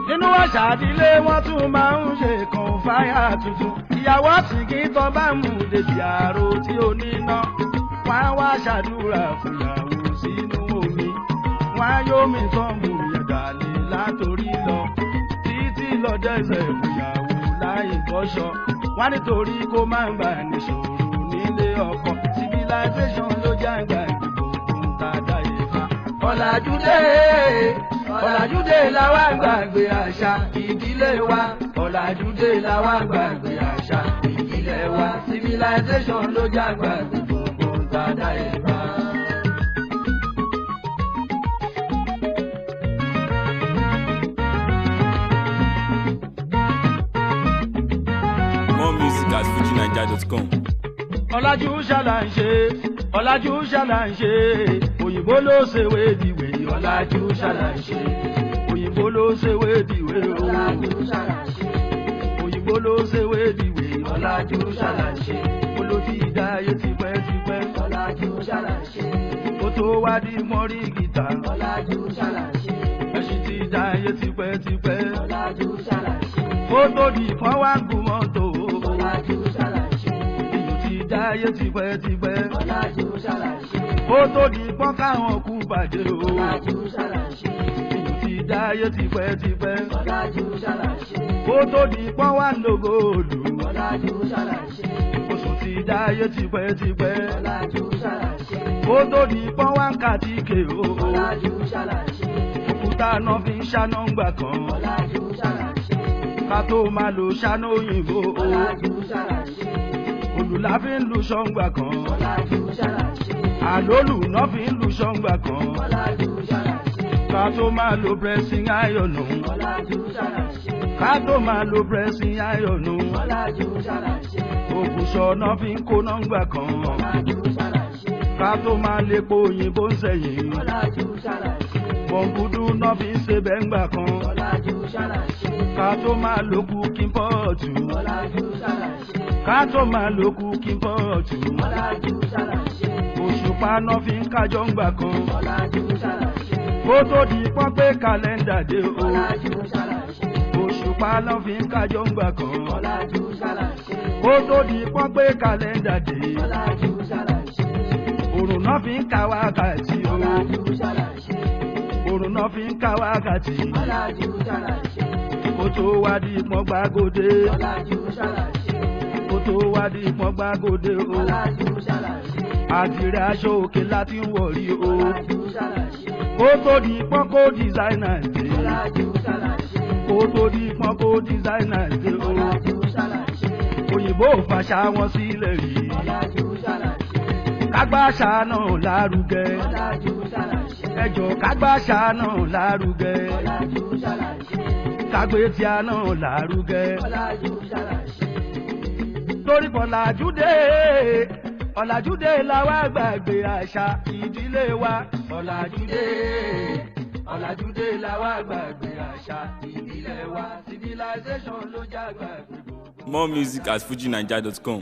Nínú àṣà ìdílé wọ́n tún máa ń ṣe kan fáyà tuntun. Ìyàwó àsìkí tán bá mú débi àrò tí ó níná. Wọ́n á wá ṣàdúrà fúnyàwó sínú omi. Wọ́n á yóò mi tán mú yàgàlè látòrí lọ. Títí lọ dẹ́sẹ̀ fúnyàwó láì bọ́ṣọ. Wọ́n á nítorí kó má bà níṣòro nílé ọkọ. Civilization ló jágbá gbogbo tàdá ìfà. Ọ̀làjúdé, ọ̀làjúdé làwa gbàgbé àṣà ìdílé wa. Ọ̀làjúdé làwa gbàgbé àṣà ìbílẹ̀ wa. Civilization ló jágbá gbogbo tàdá ìfà. More music at FujiNaija.com. Ọ̀làjú ṣàlà ń ṣe, ọ̀làjú ṣàlà ń ṣe, òyìnbó ló ṣèwé dìwé. Ọ̀làjú ṣàlà ń ṣe, òyìnbó ló ṣèwé dìwé o. Ọ̀làjú ṣàlà ń ṣe. Ọ̀làjú ṣàlàṣe. Olótì ìdáyé tipẹ́tipẹ́. Ọ̀làjú ṣàlàṣe. Ó tó wá di mọ́rí gìtá. Ọ̀làjú ṣàlàṣe. Ẹṣin ti dáyé tipẹ́tipẹ́. Ọ̀làjú ṣàlàṣe. Ó tó di ìfọ́n wá gùn mọ́tò. Ọ̀làjú ṣàlàṣe. Iyùn ti dáyé tipẹ́tipẹ́. Ọ̀làjú ṣàlàṣe. Ó tó di ìfọ́n káwọn kú bàjẹ́ o. Ọ̀làjú ṣàlàṣe. Iyùn ti dáyé tipẹ́tipẹ́. Ọ̀làjú ṣàlàṣe. Ó tó di ìfọ́n wá lógo òlù. Ọ̀làjú ṣàlàṣe. Oṣù ti dáyé tipẹ́tipẹ́. Ọ̀làjú ṣàlàṣe. Ó tó di ìfọ́n wá ń kàtíkè o. Ọ̀làjú ṣàlàṣe. Òkúta náà fi ń ṣáná ńgbà kan. Ọ̀làjú ṣàlàṣe. Ká tó máa lo ṣáná òyìnbó o. Ọ̀làjú ṣàlàṣe. Òlù la fi ń lu ṣọ́ngbà kan. Ọ̀làjú ṣàlàṣe. Àlólù náà fi ń lu ṣọ́ngbà kan. Ọ̀làjú ṣàlàṣe. Ká tó máa lo pressing iron. Ọ̀làjú ṣàlàṣe. Ká tó máa lo pressing iron. Ọ̀làjú ṣàlàṣe. Ògùṣọ̀ náà fi ń kóná ńgbà kan. Ọ̀làjú ṣàlàṣe. Ká tó máa lépo òyìnbó ń sẹ̀yìn. Ọ̀làjú ṣàlàṣe. Bọ̀ǹgùdù náà fi ń ṣe bẹ́ńgbà kan. Ọ̀làjú ṣàlàṣe. Ká tó máa lo cooking pot. Ọ̀làjú ṣàlàṣe. Ká tó máa lo cooking pot. Ọ̀làjú ṣàlàṣe. Òṣùpá náà fi ń kájọ ńgbà kan. Ọ̀làjú ṣàlàṣe. Kó tó di pọ́n pé kàlẹ́ndà dé o. Ọ̀làjú ṣàlàṣe. Òṣùpá náà fi ń kájọ ńgbà kan. Ọ̀làjú ṣàlàṣe. Kó tó di pọ́n pé kàlẹ́ndà dé. Ọ̀làjú ṣàlàṣe. Òrùn náà fi ń ka wákàtí o. Ọ̀làjú ṣàlàṣe. Òrùn náà fi ń ka wákàtí. Ọ̀làjú ṣàlàṣe. Kó tó wá di pọ́n gbàgòdè. Ọ̀làjú ṣàlàṣe. Kó tó wá di pọ́n gbàgòdè o. Ọ̀làjú ṣàlàṣe. Àdìrẹ aṣọ òkè láti ń wọ̀rí o. Ọ̀làjú ṣàlàṣe. Kó tó di pọ́n kó dìsáínà dé. Ọ̀làjú ṣàlàṣe. Kó tó di pọ́n kó dìsáínà dé o. Ọ̀làjú ṣàlàṣe. Òyìnbó ò fàṣà wọn sílẹ̀ rí. Ọ̀làjú ṣàlàṣe. Kágbáṣà náà lárugẹ. Ọ̀làjú ṣàlàṣe. Ẹjọ́ kágbáṣà náà lárugẹ. Ọ̀làjú ṣàlàṣe. Kágbé tíá náà lárugẹ. Ọ̀làjú ṣàlàṣe. Torí ọ̀làjú dé, ọ̀làjú dé la wá gbàgbé àṣà ìdílé wa. Ọ̀làjú dé, ọ̀làjú dé la wá gbàgbé àṣà ìdílé wa. Civilization ló já gbàgbé. More music at fujinaija.com.